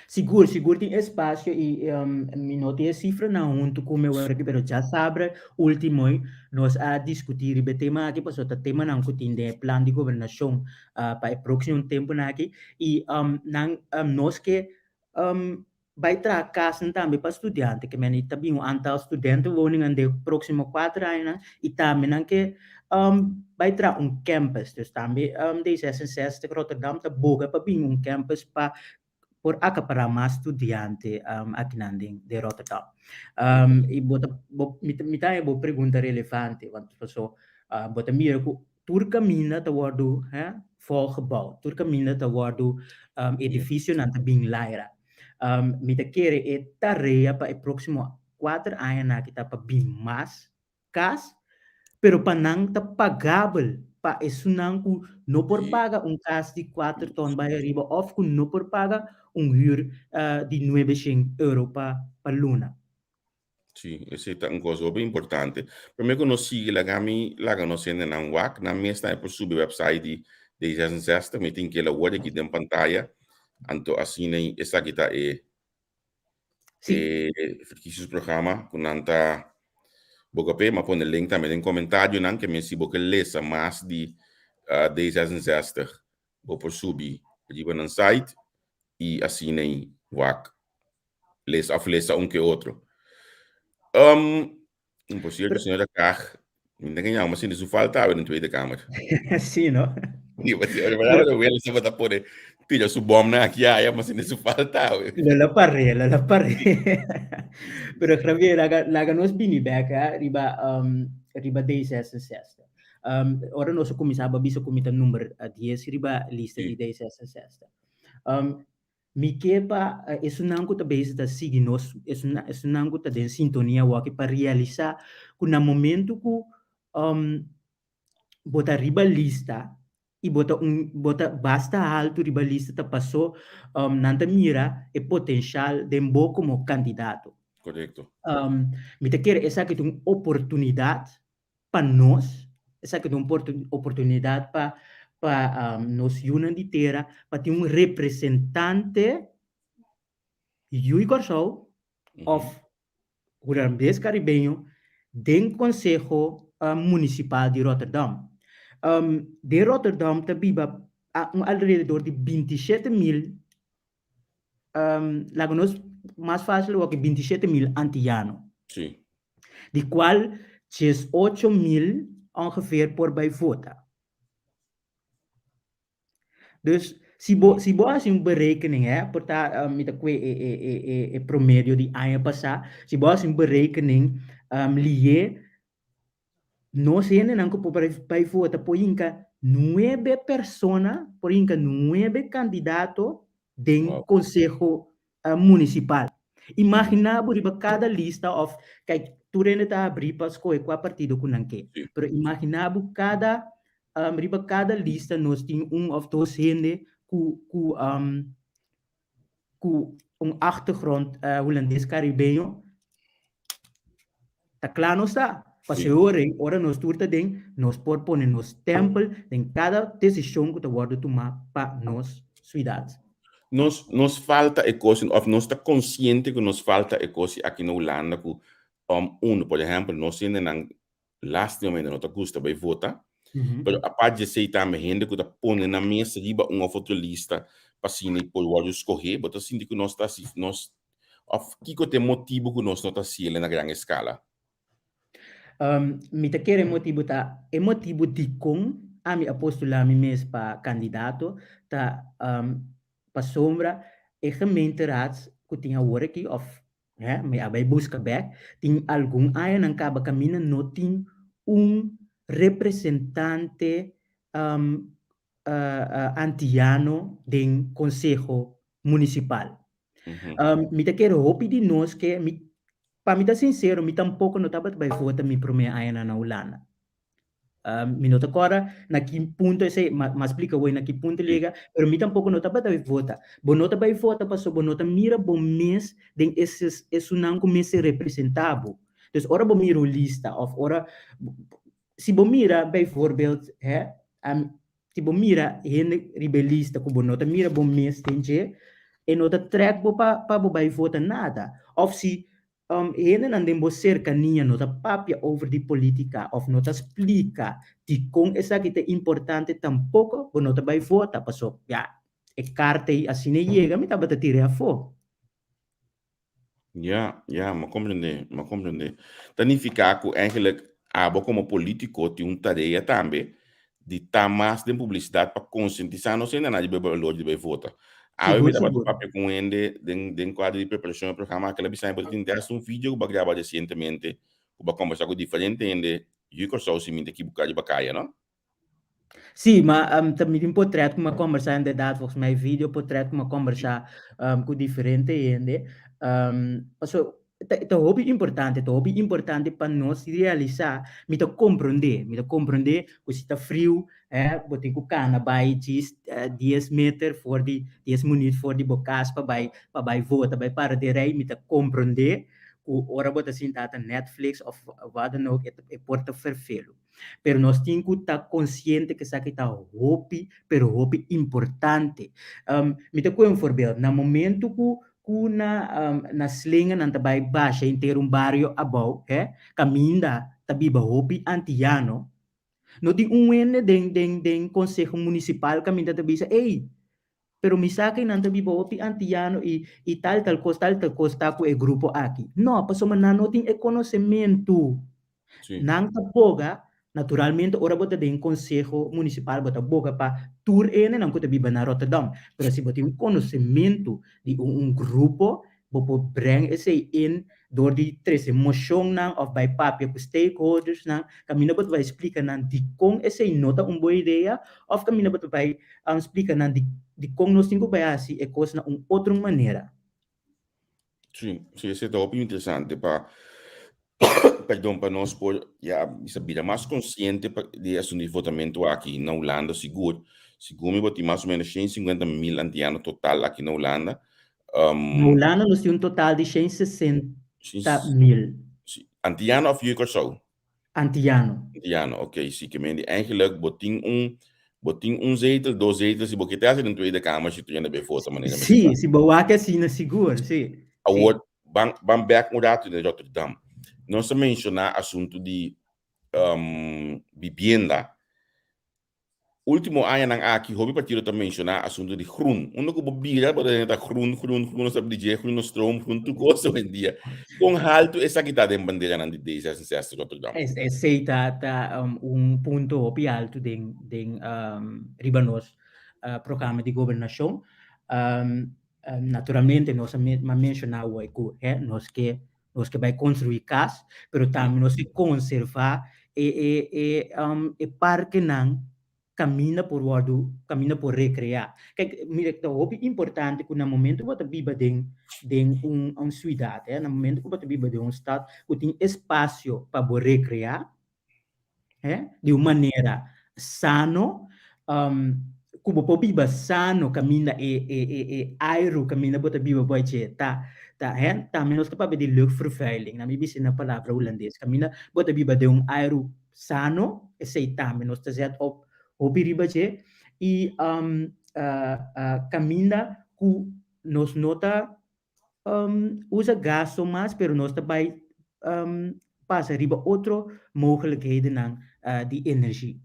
Sigur, sigur tin espasio i mi no tin e sifranan huntu ku mi awor aki, pero djasabra ultimo nos a diskutí riba e tema aki pasobra ta temanan ku tin den e plan di gobernashon pa e próksimo tempunan aki i nan nos ke bai traha kasnan tambe pa studiante ke men ta bin un antal studentenwoningen den e próksimo kuater añanan i tambe nan ke bai traha un campus. Dus tambe D66 Rotterdam ta boga pa bin un campus pa por acapará mas studiante akinan den den Rotterdam. I bo ta bo mi ta mi ta haña bo pregunta relevante want paso bo ta mira ku tur kaminda ta wòrdu hè volgebouwd, tur kaminda ta wòrdu edifisionan ta bin laira. Mi ta kere e tarea pa e próksimo kuater añanan aki ta pa bin mas kas, pero pa nan ta pagabel pa esunnan ku no por paga un kas di kuater ton bai ariba òf ku no por paga un hür di nuebe shen euro pa pa luna. Sí, esei ta un kos hopi importante. Promé ku nos sigui, laga mi laga nos hendenan wak. Nan mes tambe por subi website di D66. Mi tin kela word aki den pantaya. Anto asina esaki ta e Sí. E verkiezingsprogramma ku nan ta boka p'e. M'a pone link tambe den komentarionan ke men si bo ke lesa mas di D66 bo por subi riba nan site i asina ei wak lesa òf lesa un ke otro. Un por cierto, señora Kaag, mi ta gaña, ma sinti su falta awe den Tweede Kamer. Sí, no? Sí, ma si, ora ora wele se bota pone tira su bom na aki aya, ma sinti su falta awe. Lo la paré, lo la paré. Pero Javier, laga, laga nos bini bek, eh, riba, riba D66. Ora nos a kuminsá bo a bisa ku mi ta number 10 riba lista di D66. Mi ke pa esunnan ku ta bezig ta sigui nos, esunnan ku ta den sintonia awor pa realisá ku na momentu ku bo ta riba lista i bo ta un bo ta basta haltu riba lista ta pasó nan ta mira e potenshal den bo komo kandidato. Korekto. Mi ta kere esaki ta un oportunidat pa nos, esaki ta un oportunidat pa pa nos yunan di tera pa tin un representante yu di Kòrsou òf hulandes karibeño den konseho munisipal di Rotterdam. Den Rotterdam ta biba un alrededor di 27 mil, laga nos mas fásil wak 27 mil antiano. Di kual 18 mil ongeveer por bai vota. Dus si bo si bo hasi un berekening hè, por ta mi ta kue e e e e e promedio di aña pasá, si bo hasi un berekening lié nos hendenan ku por bai vota por hinka nuebe persona, por hinka nuebe kandidato den konseho munisipal. Imaginá bo riba kada lista òf kijk tur hende ta abrí pa skohe kua partido ku nan ke. Pero imaginá bo kada riba kada lista nos tin un òf dos hende ku ku ku un achtergrond hulandes karibeño. Ta kla nos ta. Pasobra ora ora nos tur ta den nos por pone nos stèmpel den kada desishon ku ta wòrdu tumá pa nos suidat. Nos nos falta e kos òf nos ta konsiente ku nos falta e kos aki na Hulanda ku unu por ehèmpel nos hendenan lastimamente no ta gusta bai vota pero apart di esei tambe hende ku ta pone nan mes riba un òf otro lista pa asina por wòrdu skohé bo ta sinti ku nos ta hasi nos òf kiko ta e motibu ku nos no ta hasiel na gran eskala? Mi ta kere e motibu ta, e motibu dikon ami a postulá mi mes pa kandidato ta pasobra e gemeenteraad ku tin awor aki òf mi a bai buska bèk, tin algun añanan kaba kaminda no tin un. representante antiano den konseho munisipal. Mi ta kere hopi di nos ke mi, pa mi ta sinsero, mi tampoko no tabata bai vota mi promé añanan na Hulanda. Mi no ta kòrda na ki punto esei, m'a m'a splika wei na ki punto yega, pero mi tampoko no tabata bai vota. Bo no ta bai vota pasobra bo no ta mira bo mes den eses esunnan ku mester representá bo. Dus ora bo mira un lista òf ora si bo mira bijvoorbeeld hè, si bo mira hende riba e lista ku bo no ta mira bo mes den dje, e no ta trèk bo pa pa bo bai vota nada. Òf si hendenan den bo serkania no ta papia over di politika òf no ta splika dikon esaki ta importante tampoko bo no ta bai vota paso ya e karta ei asina e yega mi tabata tir'é afó. Ja, ja, m'a komprendé, m'a komprendé. Ta nifiká ku eigenlijk abo komo polítiko tin un tarea tambe di ta mas den publisidat pa konsientisá nos hendenan riba e balor di bai vota. Awe mi Sigur, tabata sigur. papia ku un hende den den kuadro di preparashon e programa aki, el a bisa mi bo ta tin dèst un video ku bo a graba resientemente ku bo a kombersá ku diferente hende yu Kòrsou si mi ta ekibuká riba kaya, no? Sí, ma ta mi tin potret ku mi a kombersá inderdaad, volgens mij video potret ku mi a kombersá ku diferente hende. Paso ta ta hopi importante, ta hopi importante pa nos realisá, mi ta komprondé, mi ta komprondé ku si ta friu bo tin ku kana bai djis dies meter for di dies minüt for di bo kas pa bai pa bai vota, bai para den rei, mi ta komprondé ku ora bo ta sinta ta Netflix òf wat dan ook e por ta ferfelu. Pero nos tin ku ta konsiente ku esaki ta hopi, pero hopi importante. Mi ta kohe un voorbeeld, na momento ku ku na na Slinge nan ta bai basha henter un bario abou, he, kaminda ta biba hopi antiano, no tin un hende den den den konseho munisipal kaminda ta bisa, ey, pero mi sa ku nan ta biba hopi antiano i i tal tal kos, tal tal kos ta ku e grupo aki. No, pasobra nan no tin e konosementu. Nan ta boga, naturalmente ora bo ta den konseho munisipal bo ta boga pa tur e hendenan ku ta biba na Rotterdam, pero si bo tin un konosementu di un un grupo bo por breng esei in dor di trese moshonnan òf bai papia ku stakeholdersnan kaminda bo ta bai splika nan dikon esei no ta un bon idea òf kaminda bo ta bai splika nan dikon nos tin ku bai hasi e kos na un otro manera. Sí, sí, esei ta hopi interesante pa perdon, pa nos por ya bisa bira mas konsiente pa di e asuntu di votamentu aki na Hulanda sigur. Sigur mi bo tin mas o menos 150 mil antiano total aki na Hulanda. Na Hulanda nos tin un total di 160 mil. Sí, antiano of yu di Kòrsou? Antiano. Antiano, ok, sí, ke men di eigenlijk bo tin un bo tin un zetel, dos zetel, si bo ke te hasi den Tweede Kamer si tu yenda bay vota manera mi Sí, sa. si bo wak asina sigur, sí, sí. Awor ban ban bek un ratu den Rotterdam. Nos a menshoná asuntu di bibienda. Ultimo añanan aki hopi partido ta menshoná asuntu di groen. Unda ku bo bira bo ta tende ta groen, groen, groen, nos ta di dje groen, nos stroom, groen, tur kos hoendia. Kon haltu esaki ta den banderanan di D66 Rotterdam? Esei ta ta un punto hopi haltu den den riba nos programa di gobernashon. Naturalmente nos a menshoná awor ku nos ke Nos ke bai konstruí kas, pero tambe nos ke konservá e e e e parkenan kaminda por wòrdu, kaminda por rekreá. Kijk, mira, ta hopi importante ku na momento ku bo ta biba den den un un siudat, na momento ku bo ta biba den un stat ku tin espasio pa bo rekreá, di un manera sano, ku bo por biba sano kaminda e e e e airu kaminda bo ta biba bo dje ta ta he tambe nos ta papia di luchtvervuiling nan mi bisa na palabra hulandes kaminda bo ta biba den un airu sano esei tambe nos ta zet op hopi riba dje i kaminda ku nos no ta usa gasto mas pero nos ta bai pasa riba otro mogelijkhedennan di energie.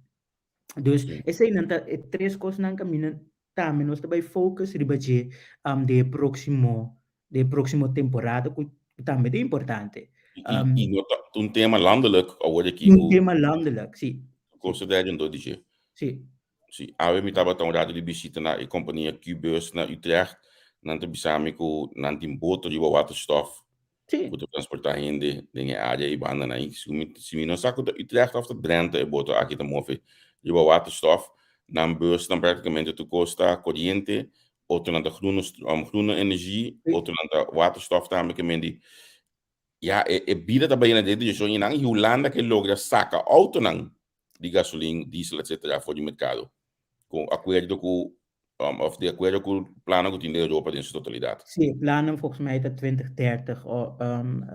Dus eseinan ta e tres kosnan kaminda tambe nos ta bai focus riba dje den e proximo den e proximo temporada ku tambe ta importante. I no ta un tema landelijk awor aki Un tema landelijk, si. Ku ta rondó di dje. Si. Si, awe mi tabata un rato di bishita na e kompania Qbus na Utrecht. Nan ta bisa mi ku nan tin boto riba waterstof. Ku ta transportá hende den e área i bandanan ei. Si mi no sa ku ta Utrecht òf ta Drenthe e boto aki ta move riba waterstof. Nan busnan práktikamente tur kos ta koriente, otronan ta groene groene energie, otronan ta waterstof tambe ke men di ya e bida ta bai na den direkshon i nan i Hulanda ke logra saka outonan di gasolin, diesel etcetera for di merkado ku akuerdo ku of di akuerdo ku plannan ku tin den Europa den su totalidat. Sí, e plannan volgens mij ta 2030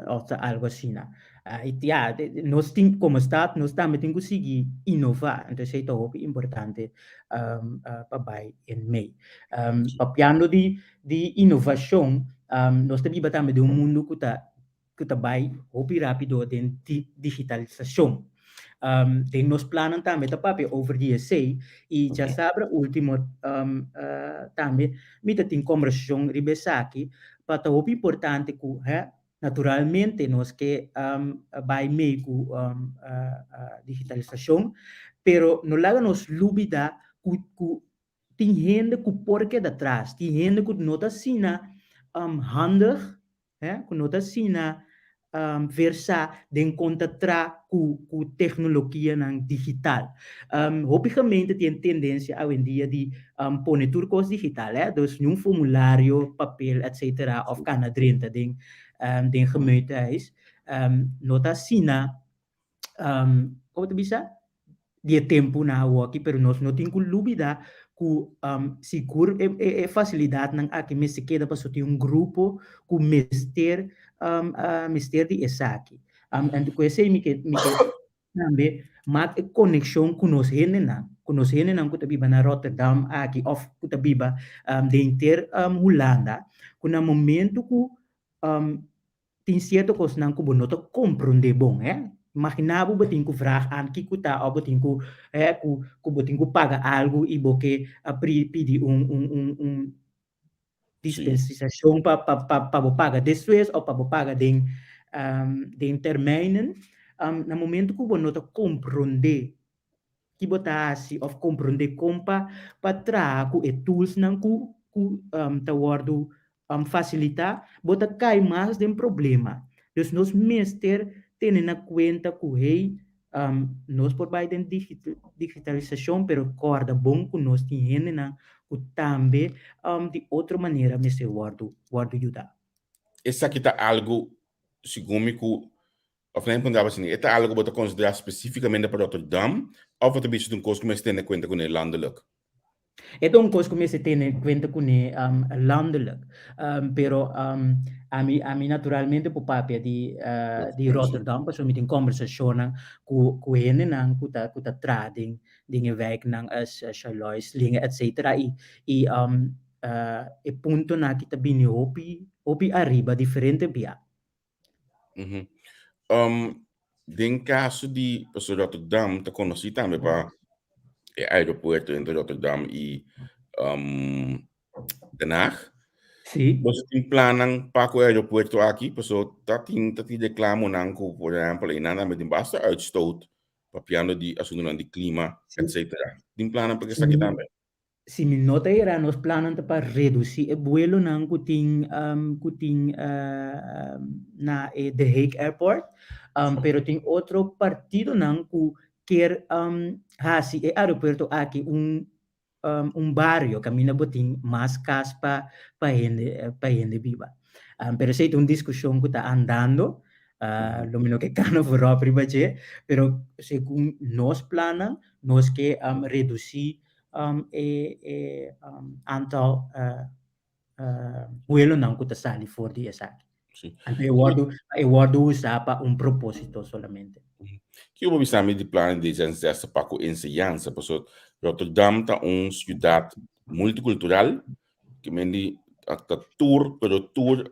of ta algo asina. Y ya, nos tin como stad nos tambe tin ku sigui inova, entonces esei ta hopi importante pa bai en mei. Papiando di inovashon, nos ta biba tambe den un mundu ku ta ku ta bai hopi rápido den digitalisashon. Den nos plannan tambe ta papia over di esei i djasabra último tambe mi ta tin kombersashon riba esaki pa ta hopi importante ku naturalmente nos ke bai mei ku digitalisashon pero no laga nos lubida ku tin hende ku por keda tras, tin hende ku no ta asina handig, ku no ta asina versá den kon ta tra ku teknologianan digital. Hopi gemeente tin tendensia awendia di pone tur kos digital, dus niun formulario, papel etcetera òf kana drenta den den gemeentehuis no ta asina como ta bisa di e tempu na awoki pero nos no tin ku lubida ku sigur e e fasilidatnan aki mester keda pasobra tin un grupo ku mester mester di esaki. Anto ku esei mi ke mi ke tambe mak e konekshon ku nos hendenan, ku nos hendenan ku ta biba na Rotterdam aki òf ku ta biba den henter Hulanda ku na momento ku Tin sierto kosnan ku bo no ta komprondé bon, hè. Imaginá bo bo tin ku vrag aan kiko ta òf bo tin ku, hè, ku ku bo tin ku paga algu i bo ke a pri pidi un un un un dispensashon pa pa pa pa bo paga despues òf pa bo paga den den termijnen. Na momento ku bo no ta komprondé ki bo ta hasi òf komprondé kon pa pa traha ku e toolsnan ku ku ta wòrdu fasilitá, bo ta kai mas den problema. Dus nos mester tene na kuenta ku hey, nos por bai den digitalisashon pero kòrda bon ku nos tin hendenan ku tambe di otro manera mester wòrdu wòrdu yudá. Esaki ta algu segun mi ku Of nan puntra bo asina, e ta algo ku bo ta konsiderá spesífikamente pa Rotterdam òf bo ta bisa ta un kos ku mester tene kuenta kuné landelijk? E ta un kos ku mester tene kuenta kuné landelijk. Pero ami ami naturalmente por papia di di Rotterdam pasobra mi tin kòmbersashonnan ku ku hendenan ku ta ku ta traha den den e wijknan as Charlois, Slinge etcetera i i e puntonan aki ta bini hopi hopi ariba diferente bia. Den kaso di, pasobra Rotterdam ta konosí tambe pa e aeropuerto entre Rotterdam i Den Haag. Sí. Boso tin plannan pa ku e aeropuerto aki? Pasobra ta tin ta tin reklamonan ku por ehèmpel einan tambe tin basta uitstoot papiando di asuntunan di klima etcetera. Tin plannan pa esaki tambe? Si mi no ta era, nos plannan ta pa redusí e buelonan ku tin ku tin na e The Hague Airport, pero tin otro partidonan ku kier hasi e aeropuerto aki un un bario kaminda bo tin mas kas pa pa hende pa hende biba. Pero esei ta un diskushon ku ta andando, lo mi no ke kana voorop riba dje, pero segun nos plannan nos ke redusí e e aantal vuelonan ku ta sali for di esaki. Anto e wòrdu e wòrdu usá pa un propósito solamente. Kiko bo bisa mi di plan di D66 pa ku enseñansa? Pasobra Rotterdam ta un siudat multikultural Ki men di ta tur, pero tur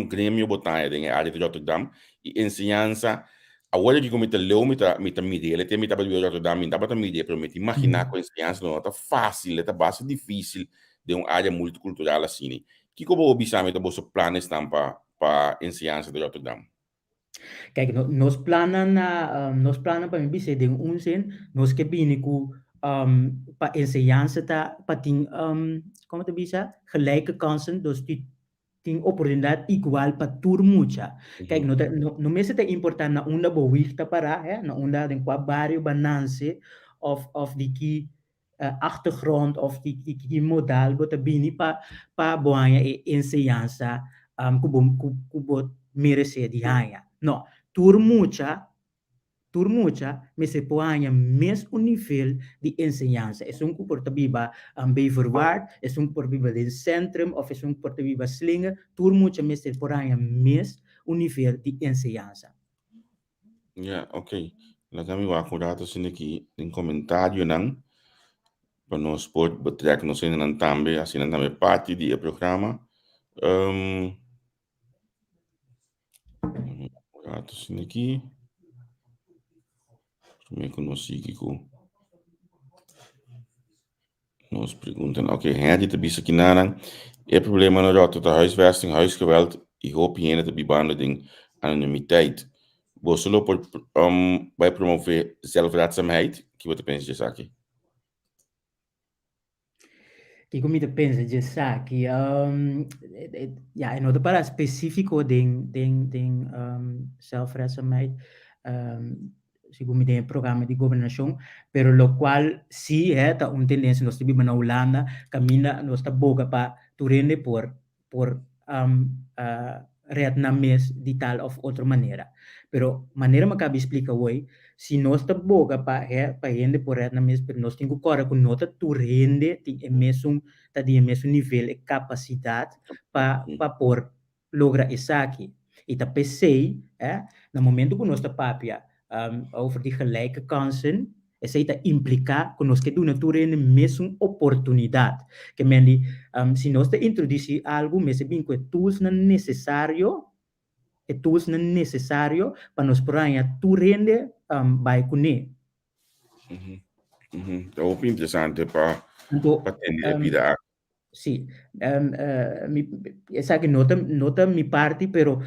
gremio bo ta den e área di Rotterdam i enseñansa. Awor aki ku mi ta leu mi ta mi ta midi el e mi tabata biba Rotterdam mi tabata midi pero mi ta imaginá ku enseñansa no ta fásil e ta basta difísil den un área multikultural asina. Kiko bo bisa mi ta boso planesnan pa pa enseñansa di Rotterdam? Kijk, nos plannan na nos plannan pa mi bisa den un zin, nos ke bini ku pa enseñansa ta pa tin komo ta bisa gelijke kansen, dus di Tin oportunidat igual pa tur mucha. Kijk, no ta, no, no mester ta importá na unda bo wig ta pará, hè, na unda, den kua bario bo a nanse, òf, òf di ki achtergrond òf di, di ki modal bo ta bini pa, pa bo haña e enseñansa ku bo, ku, ku bo meresé di haña. No, tur mucha Tur mucha mester por haña mes un nivel di enseñansa, esun ku por ta biba Beverwaard, esun ku por biba den Centrum òf esun ku por ta biba Slinger, tur mucha mester por haña mes un nivel di enseñansa. Ya, ok. Laga mi wak un rato asina aki den comentarionan pa nos por betrek nos hendenan tambe, asina tambe parti di e programa. Um, Rato sin aki. Promé ku nos sigui ku nos preguntanan. Ok, Henry ta bisa kinanan e problema na Rotterdam ta huisvesting, huisgeweld i hopi hende ta bibando den anonimiteit. Boso lo por um, bai promove zelfredzaamheid? Ki bo ta pensa di esaki? Kiko mi ta pensa dje esaki? Ya, e no ta para spesífiko den den den zelfredzaamheid, segun mi den e programa di gobernashon, pero lokual sí he ta un tendensia, nos ta biba na Hulanda kaminda nos ta boga pa tur hende por por red nan mes di tal of otro manera. Pero manera mi a caba di splica hoy, si nos ta boga pa pa hende por red nan mes, pero nos tin cu corda cu no ta tur hende tin e mesun, ta di e mesun nivel, e capacidad pa pa por logra esaki. Y ta p'esey, na momento cu nos ta papia over di gelijke kansen, esei ta impliká ku nos ke duna tur hende mesun oportunidat. Ke men di, si nos ta introdusí algu, mester bin ku e toolsnan nesesario, e toolsnan nesesario pa nos por haña tur hende bai kuné. Ta hopi interesante pa tende e bida aki. Sí, mi, esaki no ta, no ta mi parti, pero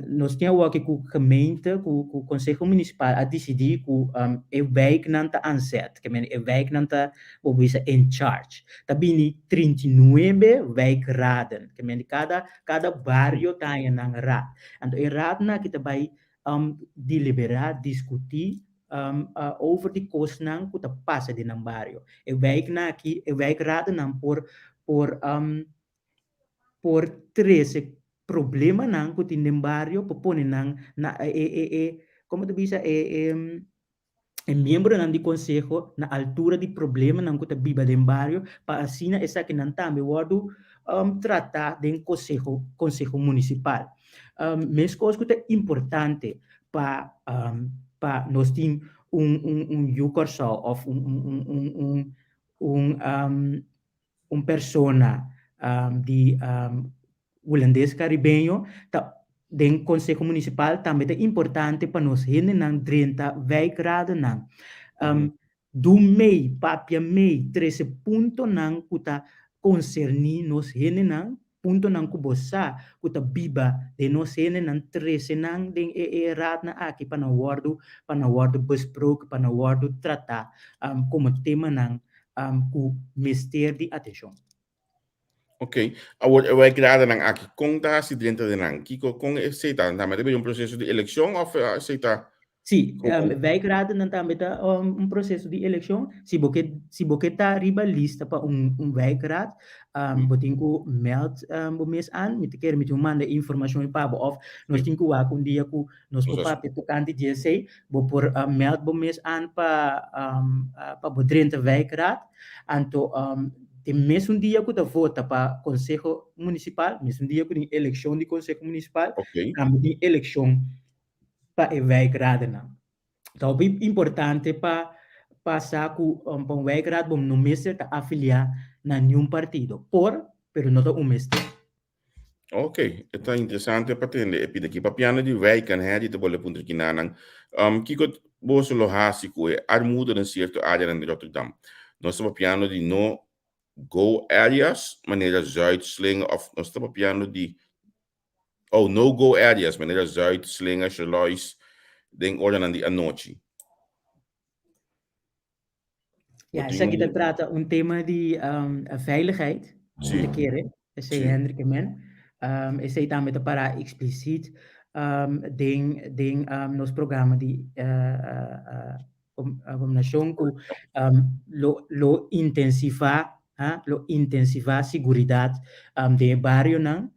nos tin awor aki ku gemeente, ku, ku konseho munisipal a disidí ku e wijknan ta aanzet, ke men e wijknan ta, bo bisa, in charge. Ta bini 39 wijkraden, ke men kada, kada bario ta haña nan raad. Anto e raadnan aki ta bai deliberá, diskutí over di kosnan ku ta pasa den nan bario. E wijknan aki, e wijkradennan por por por trese problemanan ku tin den bario, por pone nan na e e e komo ta bisa e e e miembronan di konseho na altura di problemanan ku ta biba den bario pa asina esakinan tambe wòrdu tratá den konseho konseho munisipal. Meskos ku ta importante pa pa nos tin un un un yu Kòrsou òf un un un un un un un persona di Hulandes Karibeño ta den konseho munisipal tambe ta importante pa nos hendenan drenta wijkradennan. Dun mei, papia mei, trese puntonan ku ta konserní nos hendenan, puntonan ku bo sa ku ta biba den nos hendenan, trese nan den e e raadnan aki pa nan wòrdu pa nan wòrdu besproken, pa nan wòrdu tratá komo temanan ku mester di atenshon. Ok, awor e wijkradennan aki, kon ta hasi drenta den nan? Kiko, kon esei ta? Tambe ta bini un proseso di elekshon òf esei ta? Sí, wijkradennan tambe ta un proseso di elekshon. Si bo ke, si bo ke ta riba lista pa un un wijkraad, bo tin ku meld bo mes an. Mi ta kere mi tin ku manda e informashon pa bo òf nos tin ku wak un dia ku nos por papia tokante di esei. Bo por meld bo mes an pa pa bo drenta wijkraad. Anto Den mesun dia ku ta vota pa konseho munisipal, mesun dia ku tin elekshon di konseho munisipal, tambe tin elekshon pa e wijkradennan. Ta hopi importante pa pa sa ku pa un wijkraad bo no mester ta afiliá na niun partido. Por, pero no ta un mester. Ok, e ta interesante pa tende e pida aki. Papiando di wijken, hè, di ta bole puntra kinanan. Kiko boso lo hasi ku e armuda den sierto areanan di Rotterdam? Nos ta papiando di no go areas, manera Zuid, Slinge, of nos ta papiando di, oh, no go areas, manera Zuid, Slinge, Charlois, den oranan di anochi. Ja, esaki ta trata un tema di veiligheid, mi ta kere, esei Hendrik e men. Esei tambe ta pará eksplisit den nos programa di gobernashon ku lo intensivá lo intensivá siguridat den e barionan.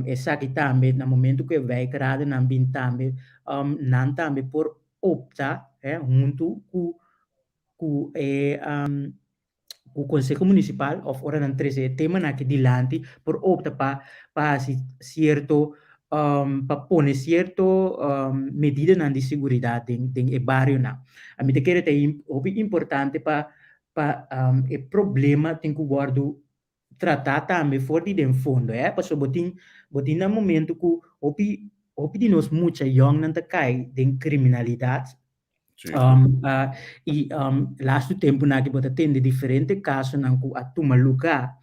Esaki tambe na momentu ku e wijkradennan bin tambe nan tambe por opta huntu ku e ku Konseho Munisipal òf ora nan trese e temanan aki dilanti por opta pa pa hasi sierto pa pone sierto medidanan di seguridat den den e barionan. Ami ta kere ta hopi importante pa pa e problema tin ku wòrdu tratá tambe for di den fondo eh, pasobra bo tin bo tin na momento ku hopi hopi di nos mucha yòngnan ta kai den kriminalidat. I lastu tempunan aki bo ta tende diferente kasonan ku a tuma lugá,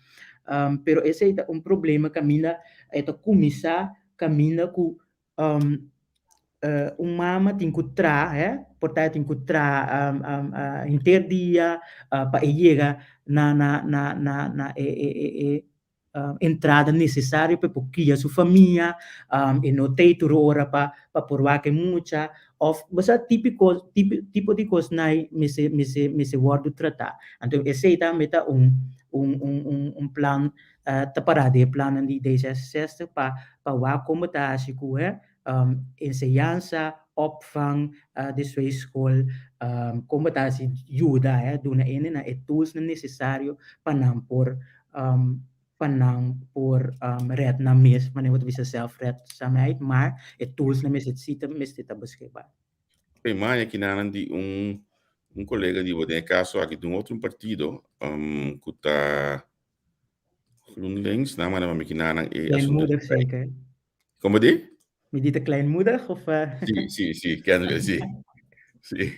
pero esei ta un problema kaminda e ta kuminsá kaminda ku un mama tin ku traha, he, por ta e tin ku traha henter dia pa e yega na na na na e e entrada necesario pa e por cria su famia, e no tei tur ora pa pa por wak e mucha of bo sa tipico tipo di cosnan mester mester mester wordo trata. Anto esey tambe ta un un un un plan ta para den e plannan di D66 pa pa wak como ta haci cu he enseñansa, opvang despues school como ta haci yuda he duna hendenan e toolsnan necesario pa nan por pa nan por red nan mes, manera bo ta bisa zelfredzaamheid, maar e toolsnan mester si ta mester ta beschikbaar. E maya kinanan di un un kolega di bo den e kaso aki di un otro partido ku ta GroenLinks, nan manda pa mi kinanan e asuntu. Kleinmoedig zeker. Como di? Mi di ta kleinmoedig of? Sí, sí, sí, kennelijk sí. Sí.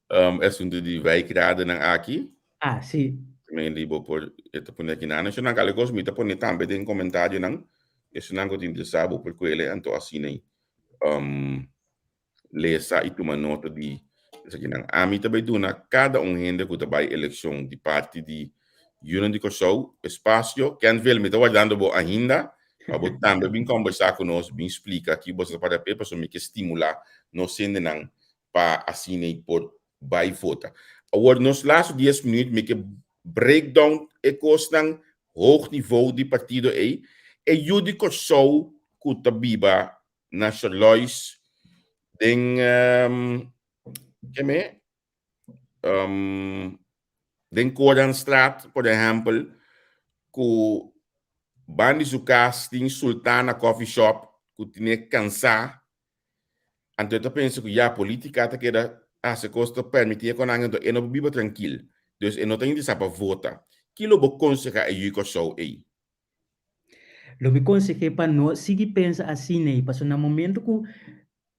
E asuntu di wijkradennan aki. Ah, sí. Men di bo por e ta pone aki nan. Esnan kale kos mi ta pone tambe den komentarionan. Esnan ku ta interesá bo por kuele anto asina lesa i tuma nota di esakinan. Ami ta bai duna kada un hende ku ta bai elekshon di parti di Yunan di Kòrsou espasio. Kenville, mi ta wardando bo ainda pa bo tambe bin kòmbersá ku nos, bin splika ki bo sa para p'e, pasobra mi ke stimulá nos hendenan pa asina i por bai vota. Awor nos lastu dies minüt mi ke break down e kosnan hoog nivou di partido ei. E yu di Kòrsou ku ta biba na Charlois den ke me den Koranstraat por ehempel ku ban di su kas tin Sultana Coffee Shop ku tine kansá anto e ta pensa ku ya politika ta keda hasi kos ta permití e konan anto e no por biba trankil dus e no ta interesá pa vota ki lo bo konsehá e yu Kòrsou ei? Lo mi konseh'é pa no sigui pensa asina ei, pasobra na momento ku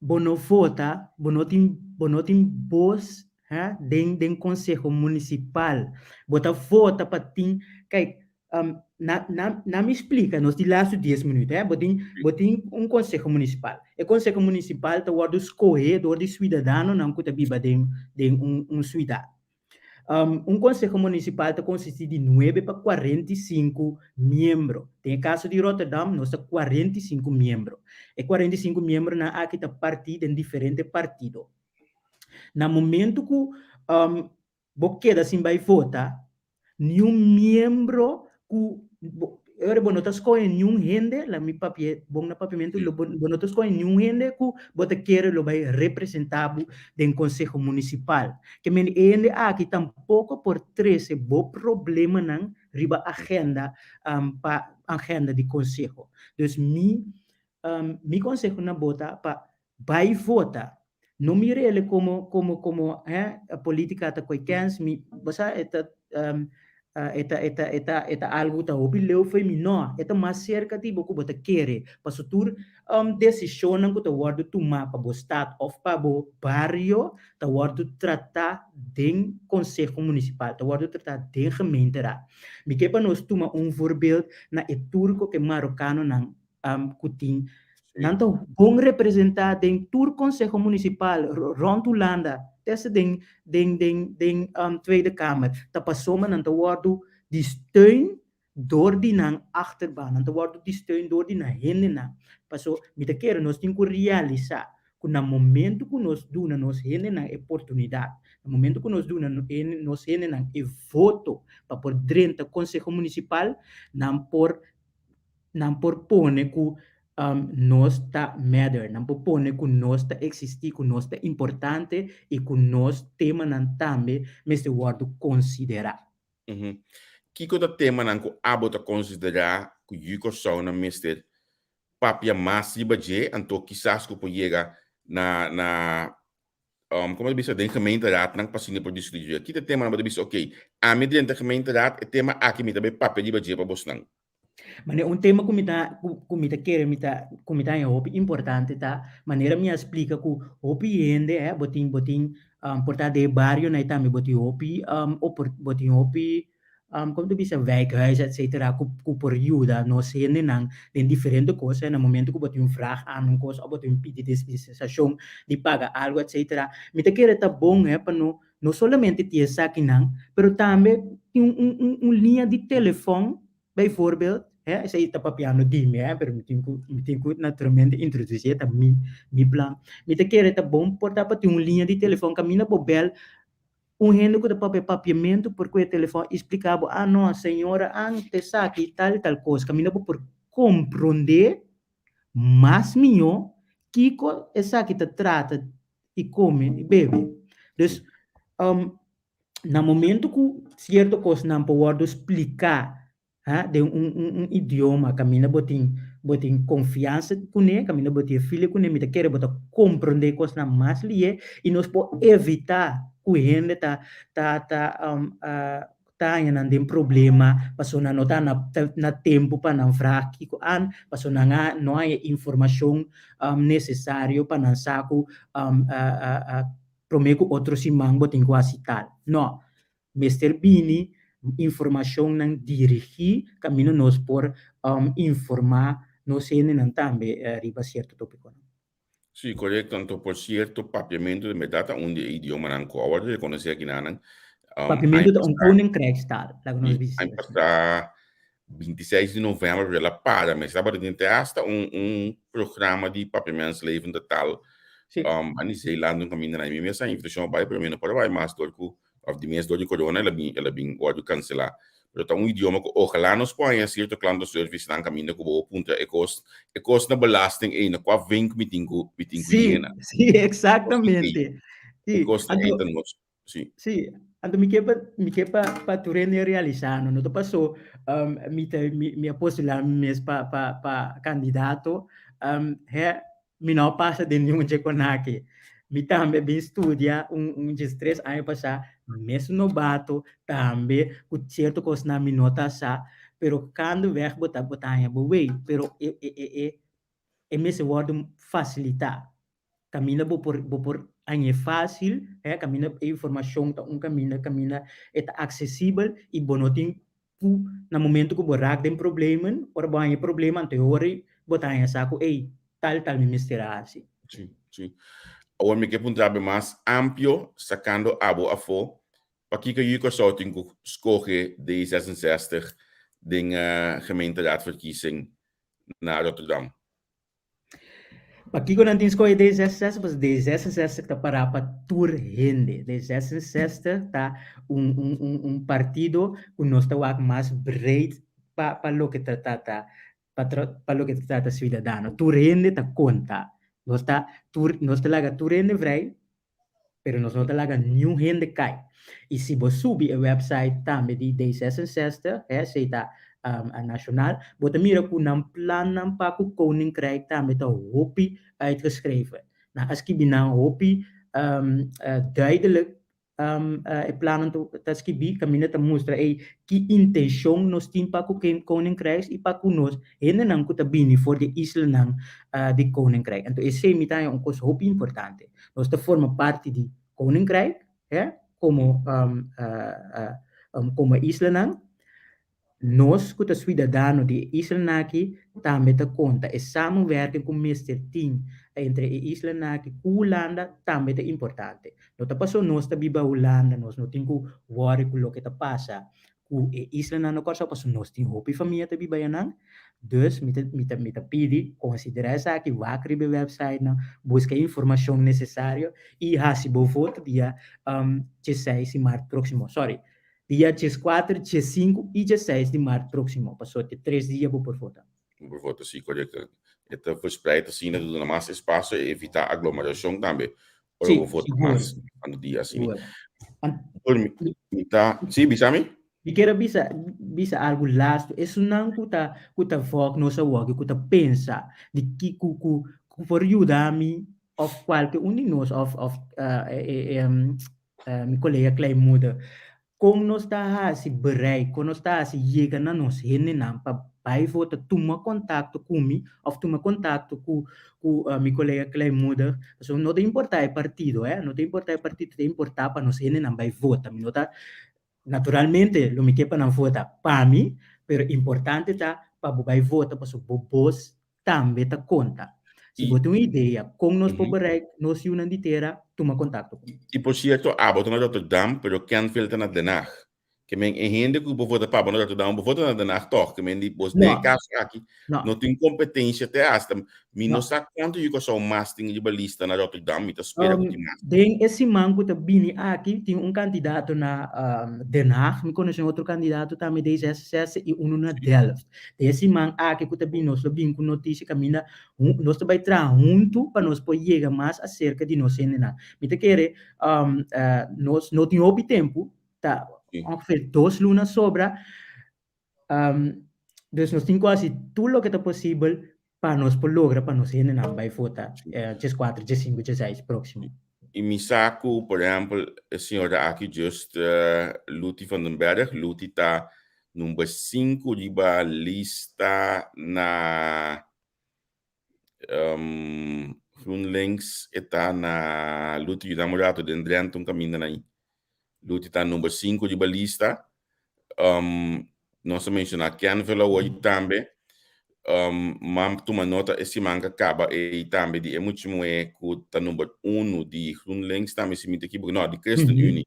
bo no vota, bo no tin bo no tin bos ha den den konseho munisipal. Bo ta vota pa tin, kijk, na na na mi splika nos di lastu dies minüt he, bo tin bo tin un konseho munisipal. E konseho munisipal ta wòrdu skohé dor di suidadanonan ku ta biba den den un un suidat. Un konseho munisipal ta konsistí di nuebe pa 45 miembro. Den e kaso di Rotterdam nos ta 45 miembro. E 45 miembronan aki ta partí den diferente partido. Na momento ku bo keda sin bai vota, niun miembro ku bo ora bo no ta skohe niun hende, laga mi papia bon na papiamentu, lo bo bo no ta skohe niun hende ku bo ta kere lo bai representá bo den konseho munisipal. Ke men e hende aki tampoko por trese bo problemanan riba agenda pa agenda di konseho. Dus mi Mi conseho na bo ta pa bai vota. No mira ele como como como hè politica ta koe kens mi bo sa e ta e ta e ta e ta e ta algo ta hopi leu fo'i mi no e ta mas cerca di bo ku bo ta kere paso tur decisionnan ku ta wordo tuma pa bo stad of pa bo bario ta wordo trata den conseho municipal ta wordo trata den gemeenteraad. Mi ke pa nos tuma un voorbeeld na e turco ku e marocanonan ku tin. Nan ta bon representá den tur konseho munisipal rònt Hulanda, te hasta den den den den Tweede Kamer. Ta pasobra nan ta wòrdu di steun. dor di nan achterban, nan ta wòrdu di steun dor di nan hendenan. Paso mi ta kere nos tin ku realisá ku na momento ku nos duna nos hendenan e oportunidat, na momento ku nos duna nos hendenan e voto pa por drenta konseho munisipal, nan por nan por pone ku nos ta matter, nan por pone ku nos ta eksistí, ku nos ta importante i ku nos temanan tambe mester wòrdu konsiderá. Kiko ta temanan ku abo ta konsiderá ku yu Kòrsounan mester papia mas riba dje, anto kisas ku por yega na na komo ta bisa den gemeenteraadnan pa asina por diskutí dje? Ki ta temanan bo ta bisa, okey, ami drenta gemeenteraad e tema aki mi ta bai papia riba dje pa bosnan? Manera un tema ku mi ta ku mi ta kere mi ta ku mi ta haña hopi importante ta manera mi a splika ku hopi hende eh bo tin bo tin por ta den e barionan ei tambe bo tin hopi opor bo tin hopi komo ta bisa wijkhuis etcetera ku ku por yuda nos hendenan den diferente kos na momento ku bo tin un vrag aan un kos òf bo tin pidi dispensashon di paga algu etcetera mi ta kere ta bon eh pa no no solamente tin esakinan pero tambe tin un un un liña di telefòn Bijvoorbeeld, hè, esei ta papiando di mi, hè, pero mi tin ku, mi tin ku naturalmente introdusi e ta mi, mi plan. Mi ta kere ta bon por ta pa tin un liña di telefòn kaminda bo bèl un hende ku ta papia papiamentu por ku e telefòn i splika bo, ah no, señora an esaki tal i tal kos, kaminda bo por komprondé mas mihó kiko esaki ta trata i kome i bebe. Dus, na momento ku sierto kosnan por wòrdu spliká ha den un un un idioma kaminda bo tin bo tin konfiansa kuné, kaminda bo tin e file kuné, mi ta kere bo ta komprondé kosnan mas lié i nos por evitá ku hende ta ta ta ta haña nan den problema pasobra nan no ta na na tempu pa nan vraag kiko an, pasobra nan a no haña informashon nesesario pa nan sa ku promé ku otro siman bo tin ku hasi tal. No. Mester bini informashonnan dirigí kaminda nos por informá nos hendenan tambe riba sierto tópikonan. Sí, korekto. Anto por sierto, papiamentu den bèrdat ta un di e idiomanan ku a wòrdu rekonosé akinanan. Papiamentu ta un koninkrijkstaal, laga nos bisa asina. Aña pasá 26 di november el a para mes tabata tin te hasta un un programa di Papiaments Levende Taal Sí. Um, ani Zeeland un kaminda na mi mes a invitacion a bai pero mi no por a bai mas dor ku of di mes dor di corona el a bin el a bin wordu cancela. Pero ta un idioma ku ojalá nos por haña cierto klantenservice nan kaminda ku bo puntra e kos e kos na belasting ei na kua vink mi tin ku mi tin ku Sí, yena. sí, exactamente. E Sí, kos ei anto ta nos Sí. Sí, anto mi ke pa mi ke pa pa tur hende realisá no, no ta pasó mi ta mi mi a postulá mi mes pa pa pa kandidato he mi no a pasa den niun dje konaki. Mi tambe a bin studia un un djes tres aña pasá, mesun nobato tambe ku sierto kosnan mi no ta sa, pero kandeweg bo ta bo ta haña bo wey, pero e e e e e mester wòrdu fasilitá. Kaminda bo por bo por hañ'é fásil, hè, kaminda e informashon ta un kaminda kaminda e ta aksesibel i bo no tin ku na momento ku bo rak den problemen, ora bo haña e problema anto e ora ei bo ta haña sa ku ey, tal tal mi mester a hasi. Sí, sí. Awor mi ke puntra bo mas amplio, sakando abo afó, pakiko yu Kòrsou tin ku skohe D 66 den gemeenteraadverkiezing na Rotterdam? Pakiko nan tin skohe D 66? Pasobra D 66 ta pará pa tur hende. D 66 ta un un un un partido ku nos ta wak mas breed pa pa loke ta trata pa pa loke ta trata siudadano. Tur hende ta konta. Nos ta tur nos ta laga tur hende vrij pero nos no ta laga niun hende kai. I si bo subi e website tambe di D 66, hè, esei ta nacional, bo ta mira ku nan plannan pa ku Koninkrijk tambe ta hopi uitgeschreven. Nan a skibi nan hopi duidelijk e plannan ta skibí kaminda ta mustra ei ki intenshon nos tin pa ku Koninkrijk i pa ku nos hendenan ku ta bini for di e islanan di Koninkrijk. Anto esei mi ta haña un kos hopi importante. Nos ta forma parti di Koninkrijk, hè, komo komo islanan. Nos ku ta suidadano di e islanan aki tambe ta konta. E samenwerking ku mester tin entre e islanan aki ku Hulanda tambe ta importante. No ta pasobra nos ta biba Hulanda nos no tin ku wòri ku loke ta pasa. ku e islanan na Kòrsou pasobra nos tin hopi famia ta biba ayanan. Dus mi ta mi ta mi ta pidi konsiderá esaki, wak riba e wèpsaitnan, buska e informashon nesesario i hasi bo voto dia diesseis di mart próksimo, sòri, dia dieskuater, diesinku i diesseis di mart próksimo, pasobra te tres dia bo por vota. Bo por vota, sí, korekto. E ta verspreid asina, ta duna mas espasio i evitá aglomerashon tambe ora bo vota mas tantu dia asina. Mi ta, sí, bisa mi. Mi kier a bisa bisa algu lastu. Esunnan ku ta ku ta vòg nos awor, ku ta pensa di ki ku ku ku por yuda mi òf kualke un di nos òf òf e e mi kolega Kleinmoeder, Kon nos ta hasi bereik, kon nos ta hasi yega na nos hendenan pa bai vota, tuma kontakto ku mi òf tuma kontakto ku ku mi kolega Kleinmoedig, pasobra no ta importá e partido, eh, no ta importá e partido, ta importá pa nos hendenan bai vota. Mi no ta, naturalmente lo mi ke pa nan vota pa mi, pero importante ta pa bo bai vota pasobra bo bos tambe ta konta. Si bo tin un idea kon nos por bereik nos yunan di tera, tuma kontakto ku mi. I por sierto, abo ta na Rotterdam, pero Kenville ta na Den Haag. Ke men e hende ku bo vota pa abo na Rotterdam, bo vota na Den Haag tòg. Ke men di bos den e kaso aki no tin kompetensia te asta. Mi no sa kuantu yu Kòrsou mas tin riba lista na Rotterdam, mi ta spera ku tin mas. Den e siman ku ta bini aki tin un kandidato na Den Haag, mi konosé un otro kandidato tambe D66 i unu na Delft. Den e siman aki ku ta bini nos lo bin ku notisia kaminda nos ta bai traha huntu pa nos por yega mas aserka di nos hendenan. Mi ta kere nos no tin hopi tempu, ta ongeveer dos luna sobra, dus nos tin ku hasi tur loke ta posibel pa nos por logra pa nos hendenan bai vota dieskuater, diesinku, dieseis próksimo. I mi sa ku, por ehèmpel, e señora aki just Luti van den Berg, Luti ta number sinku riba lista na GroenLinks, e ta na Luti yuda mi un rato den Drenthe un kaminda na ahi. Luti ta number sinku riba lista. Nos a menshoná Kenville awor tambe. M'a tuma nota e siman ku a kaba ei tambe di e mucha muhé ku ta number unu di GroenLinks tambe si mi ta ekiboká, no, di ChristenUnie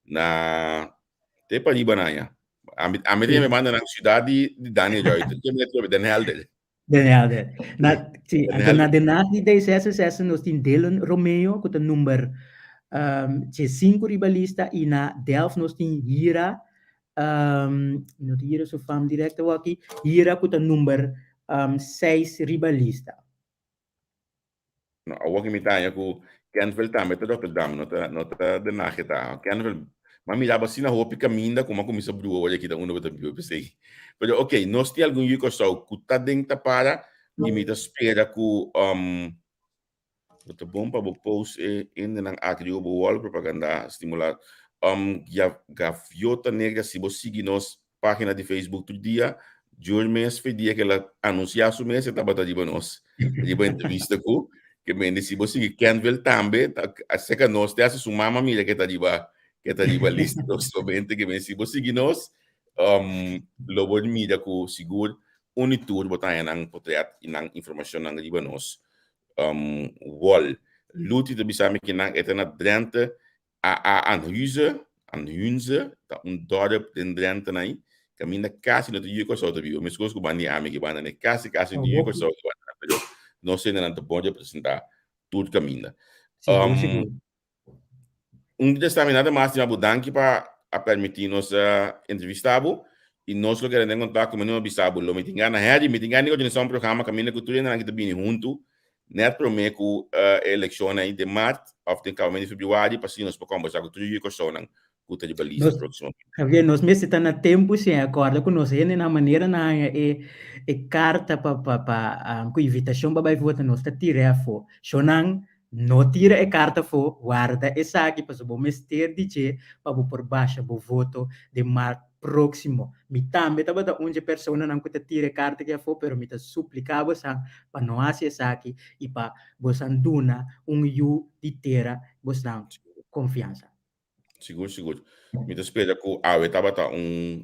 na te pariba nan ya. Ami ami ta yama e banda nan siudat di Daniel Ruiter, ke mi ta Den Helder. Den Helder. Na, sí, anto na Den Haag di D66 nos tin Dylan Romeo ku ta number 5 riba lista i na Delft nos tin Hira, mi no tin Hira su fam direkto awor aki, Hira ku ta number 6 riba lista. No, awor ki mi ta haña ku Kentville tambe ta Rotterdam, no ta, no ta Den Haag e ta. Kentville, m'a miraba asina hopi kaminda ku m'a kuminsá brua awor aki ta unda bo ta biba p'esei. Pero ok, nos tin algun yu Kòrsou ku ta den ta para i mi ta spera ku um, lo ta bon pa bo post e hendenan aki riba bo wall propaganda stimulá. Um, Gaviota Negra, si bo sigui nos Página di Facebook tur dia, Jur mes fe dia ke el a anunsiá su mes e tabata riba nos, riba entrevista ku ke mende si bo sigui Kenville tambe ta aserka nos te hasta su mama mira ke ta riba ke ta riba lista próximamente ke mende si bo sigui nos um, lo bo mira ku sigur un i tur bo ta haña nan potret i nan informashonnan riba nos um, wall. Luti ta bisa mi ke nan e ta na Drenthe AA Anhuize, Anhunze, ta un dorp den Drenthe nai, kaminda kasi no tin yu Kòrsou ta biba, meskos ku banda di ami ki banda nai, kasi kasi no tin yu Kòrsou ki banda nai, pero nos hendenan ta bon representá tur kaminda. Sigur, sigur. Un di esta mi nada mas di bo danki pa a permití nos entrevistá bo i nos lo keda den kontakto, mi no a bisa bo lo mi tin gana, Harry, mi tin gana di organisá un programa kaminda ku tur hendenan ki ta bini huntu Net promé ku e elekshonnan ei den mart òf den kabamentu di febrüari pa asina nos por kòmbersá ku tur yu Kòrsounan ku ta riba lista Nos, próksimamente. Javier, nos mester ta na tempu sin akorda ku nos hendenan manera nan haña e e karta pa pa pa ku invitashon pa bai vota nos ta tir'é afó. Shonnan no tira e karta afó, warda esaki pasobra bo mester di dje pa bo por basha bo voto den mart próksimo. Mi tambe tabata un dje personanan ku ta tira e karta aki afó, pero mi ta supliká bosan pa no hasi esaki i pa bosan duna un yu di tera bosnan konfiansa. Sigur, sigur. Mi ta spera ku awe tabata un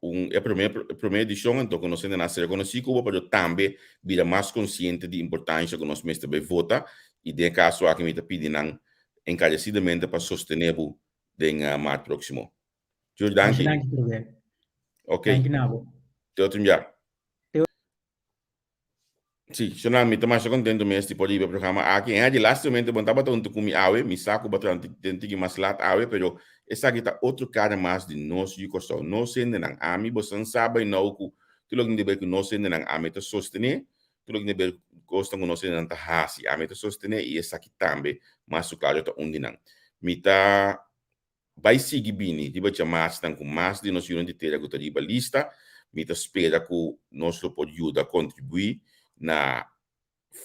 un e promé e promé edishon anto ku nos hende a ser konosí ku bo, pero tambe bira mas konsiente di importansha ku nos mester bai vota i den e kaso aki mi ta pidi nan enkaresidamente pa sostené bo den mart próksimo. Jur, Masha danki. danki, Trubé. Ok. Danki na bo. Te otro bia. Te Sí, Shona, mi ta masha contento mes di por riba e programa aki. En di lastimamente bon tabata hunto cu mi awe, mi sa cu bo ta den tiki mas laat awe, pero esaki ta otro cara mas di nos yu Kòrsou. Nos hendenan, ami, boso sa by now cu tur loke tin di ber cu nos hendenan, ami ta sostene, tur loke tin di ber cu cosnan cu nos hendenan ta haci, ami ta sostene y esaki tambe mas cu claro ta un di nan. Mi ta Bai sigui bini riba djamarsnan ku mas di nos yunan di tera ku ta riba lista. Mi ta spera ku nos lo por yuda kontribuí na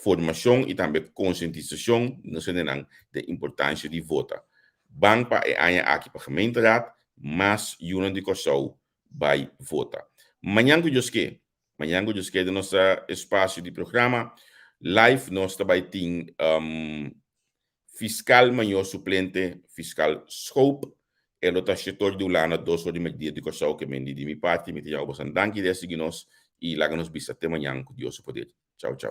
formashon i tambe konsientisashon di nos hendenan den importansha di vota. Ban pa e aña aki pa gemeenteraad mas yunan di Kòrsou bai vota. Mañan ku Dios ke, mañan ku Dios ke den nos espasio di programa live nos ta bai tin Fiskal mayor suplente, Fiskal Schoop, e lo ta shetor di Hulanda dos or di merdia di Kòrsou ke mendi. Di mi parti mi ta yama bosan danki di a sigui nos i laga nos bisa te mañan ku Dios su poder. Chau chau.